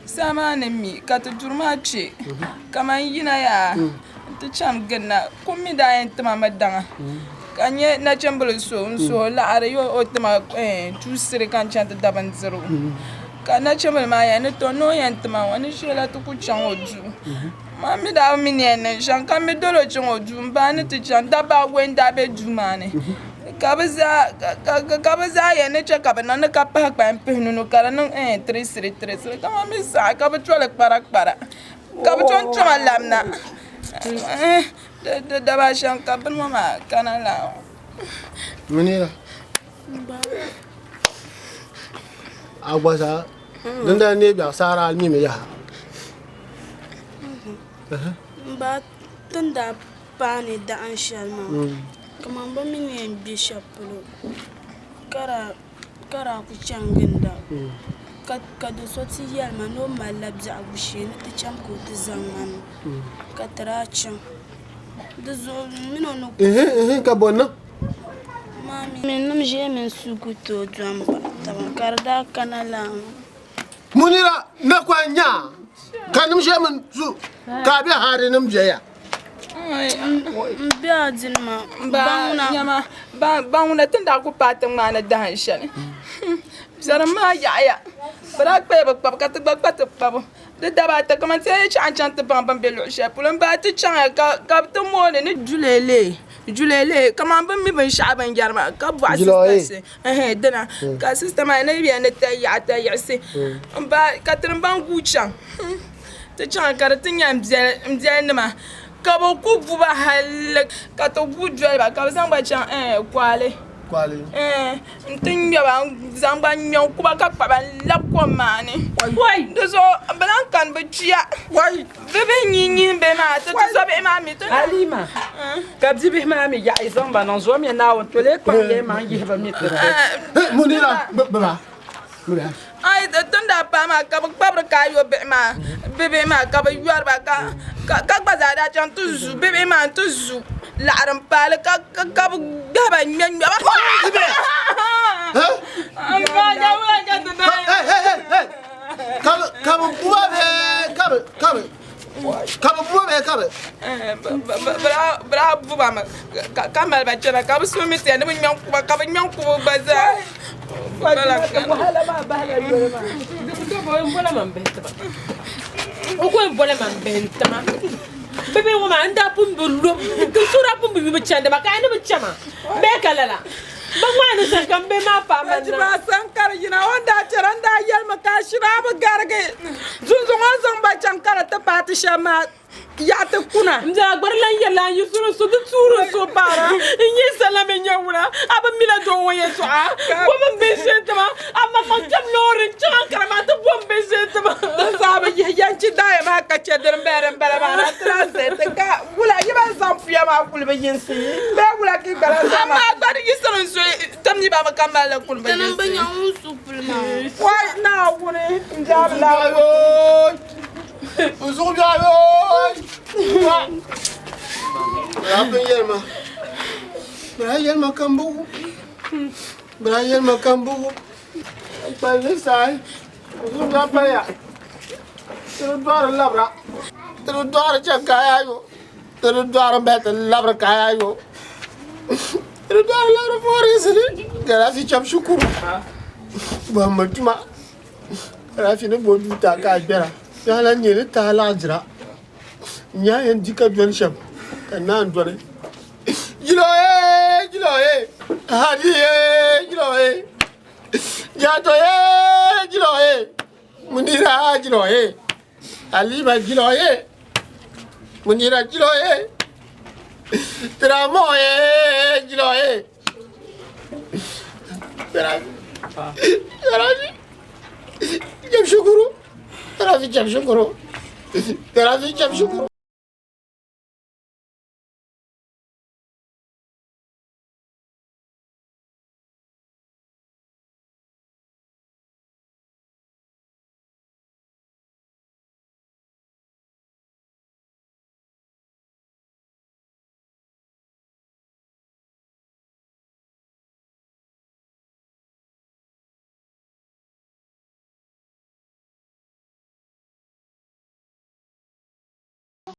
saa maa ni mi ka ti duri maa kpe ka man yina yaa nti chani ginda kum mi daa yɛn tima mi daŋa ka n nya nachimbila so n-su o laɣiri yo o tima tuusiri ka n chaŋ ti da bindirigu ka nachimbila maa yɛli ni tɔ ni o yɛn tima ŋɔ ni sheela ti ku chaŋ o duu Maa mi daa bi mi ni yɛn niŋ shɛm ka mi doli o chaŋ o duu m-baai ni ti chaŋ dabba awɔi n-daa be duu maa ni ka bɛ zaa yɛli ni chɛ ka bɛ niŋ ni ka pahi kpalim pihinunu ka di niŋ tirisiri tirisiri ka maa mi saɣi ka bɛ toli kparakpara ka bɛ tom toma labina di daba shɛm ka bini ŋɔ maa kana laa ŋɔ. Munira, a gba zaa Dindali neei biɛɣu saara a mimi yaha. M ba ti ni daa paani dahin shɛli maa kaman bɛ mi ni yɛn gbe shɛli polo ka daa ku chani ginda ka do so ti yɛli ma ni o malila biɛhigu shee ni ti cham ka o ti zaŋ ma na ka ti daa chaŋ. Di zuɣu m mini o ni Ihin ka bɔ niŋ? Nim ʒee mini su ku tooi dɔn baɣi taba ka di daa kana laa maa. Munira nakɔha n-nya ka nim ʒee mini su ka a be haari nim bɛya. M be a dini maa baŋ ŋuna ti ni daa ku paai tiŋ maa ni dahin shɛli biɛrim maa yaɣiya bɛ daa kpaya bɛ kpabu ka ti gba kpa ti kpabu. Di daba ata kaman ti yi chaŋ n-chaŋ ti baŋ bɛ ni be luɣ shɛli polo m-baai ti chaŋya ka bɛ ti mooni ni Julelee, Julelee kaman bɛ ni mi binshɛɣu bɛ ni yɛri maa ka bɔhi sistansi ɛhɛn dina ka sista maa ni yɛli ni tayiɣa tayiɣisi m-baai ka ti ni baŋ guui chaŋ ti chaŋ ka di ti nya m biɛlinima ka bɛ ku bu ba hali ka ti guui doli ba ka bɛ zaŋ ba chaŋ Kwale. N-ti ŋme ba n-zaŋ ba ŋme n-ku ba ka kpa ba n-labi kom maa ni. Di zuɣu bɛ lan kani bɛ kpiya. Bɛ bihi nyihi nyihi bɛ maa ti ti zɔbihi maa mi ti. Halima, ka bibihi maa mi yaɣi zaŋ ba niŋ zomiya Naawuni tole kpaŋ ya maŋ yihi ba mi ti ti. Munira, bɛ ba. Ai ti ni daa paai maa ka bɛ kpabiri ka ayo bihi maa bibihi maa ka bɛ yɔri ba ka ka gba zaa daa chaŋ ti zu bibihi maa nti zu laɣiri m-paai li ka ka bɛ gbahi ba ŋme ŋme ba. Ka bɛ bu ba bee ka bɛ ka bɛ ka bɛ bu ba bee ka bɛ. Bɛ daa bu ba mi ka mali ba chana ka bɛ suhu mi tiya ni bɛ ŋme n-ku ba ka bɛ ŋme n-ku bɛ gba zaa. O ko n-bɔla man bihi n-tima bɛ bihi ŋɔ maa n daa pun bi lo n so daa pun bi yu bɛ chandi maa ka a ni bi chama bee ka lala bɛ ŋmaa ni sani ka m bihi maa paai man na. Maa sani ka di yina o ni daa chana n daa yɛlimi ka a shiri a bi garigi zunzuŋ o ni zaŋ ba chaŋ ka di ti paai ti shɛba maa yaɣa ti kuna. N daa gbari lan yɛrila n yi suri so di tuuri n so paara n yi sala mi nyɛ wula a bi mila doo ŋɔ yɛltɔɣa bom n bɛ shee tima a maŋmaŋ kpɛm loori n chaŋ Ankara maa ti bom bɛ shee tima. Di zaa bi yihi yanchi daaya maa ka chɛ dini bala din bala maa na ti lahi zali ti ka wula yi ban zaŋ puya maa kuli bi yinsi bee wula ka yi gba lahi zaŋ maa. Amaa gba di yi siri n zo tim yi ba bi ka mali li kuli bi Ti niŋ bi yinsi. nya ŋun su puli maa. Wai Naawuni n daa bi lahi. N zuɣu biɛɣu yooy! Bɛ daa pun yɛli ma, bɛ daa yɛli ma ka m bi wum, bɛ daa yɛli ma ka m bi wum. N kpali ni saai, n zuɣu biɛɣu paliya, ti di dɔɣiri labira, ti di dɔɣiri chɛ ka a yaa yo. Ti di dɔɣiri m-bahi ti labiri kaya yo. Ti di dɔɣiri labiri forinsi ni. Garafi chaŋ shikuru. Bɔhimbu tuma. Garafi ni bo duu ti a ka a gbɛra. Yaa lan nyɛ ni tahi laɣijira. N nya yɛn di ka dɔni shɛm ka n naan dɔni. Jilo ee jilo ee hadi ee jilo ee jato ee jilo ee munira jilo ee halima jilo ee munira jilo ee tiramo ee jilo ee Tarafi Tarafi Jam shukuru Tarafi jam shukuru Tarafi jam shukuru.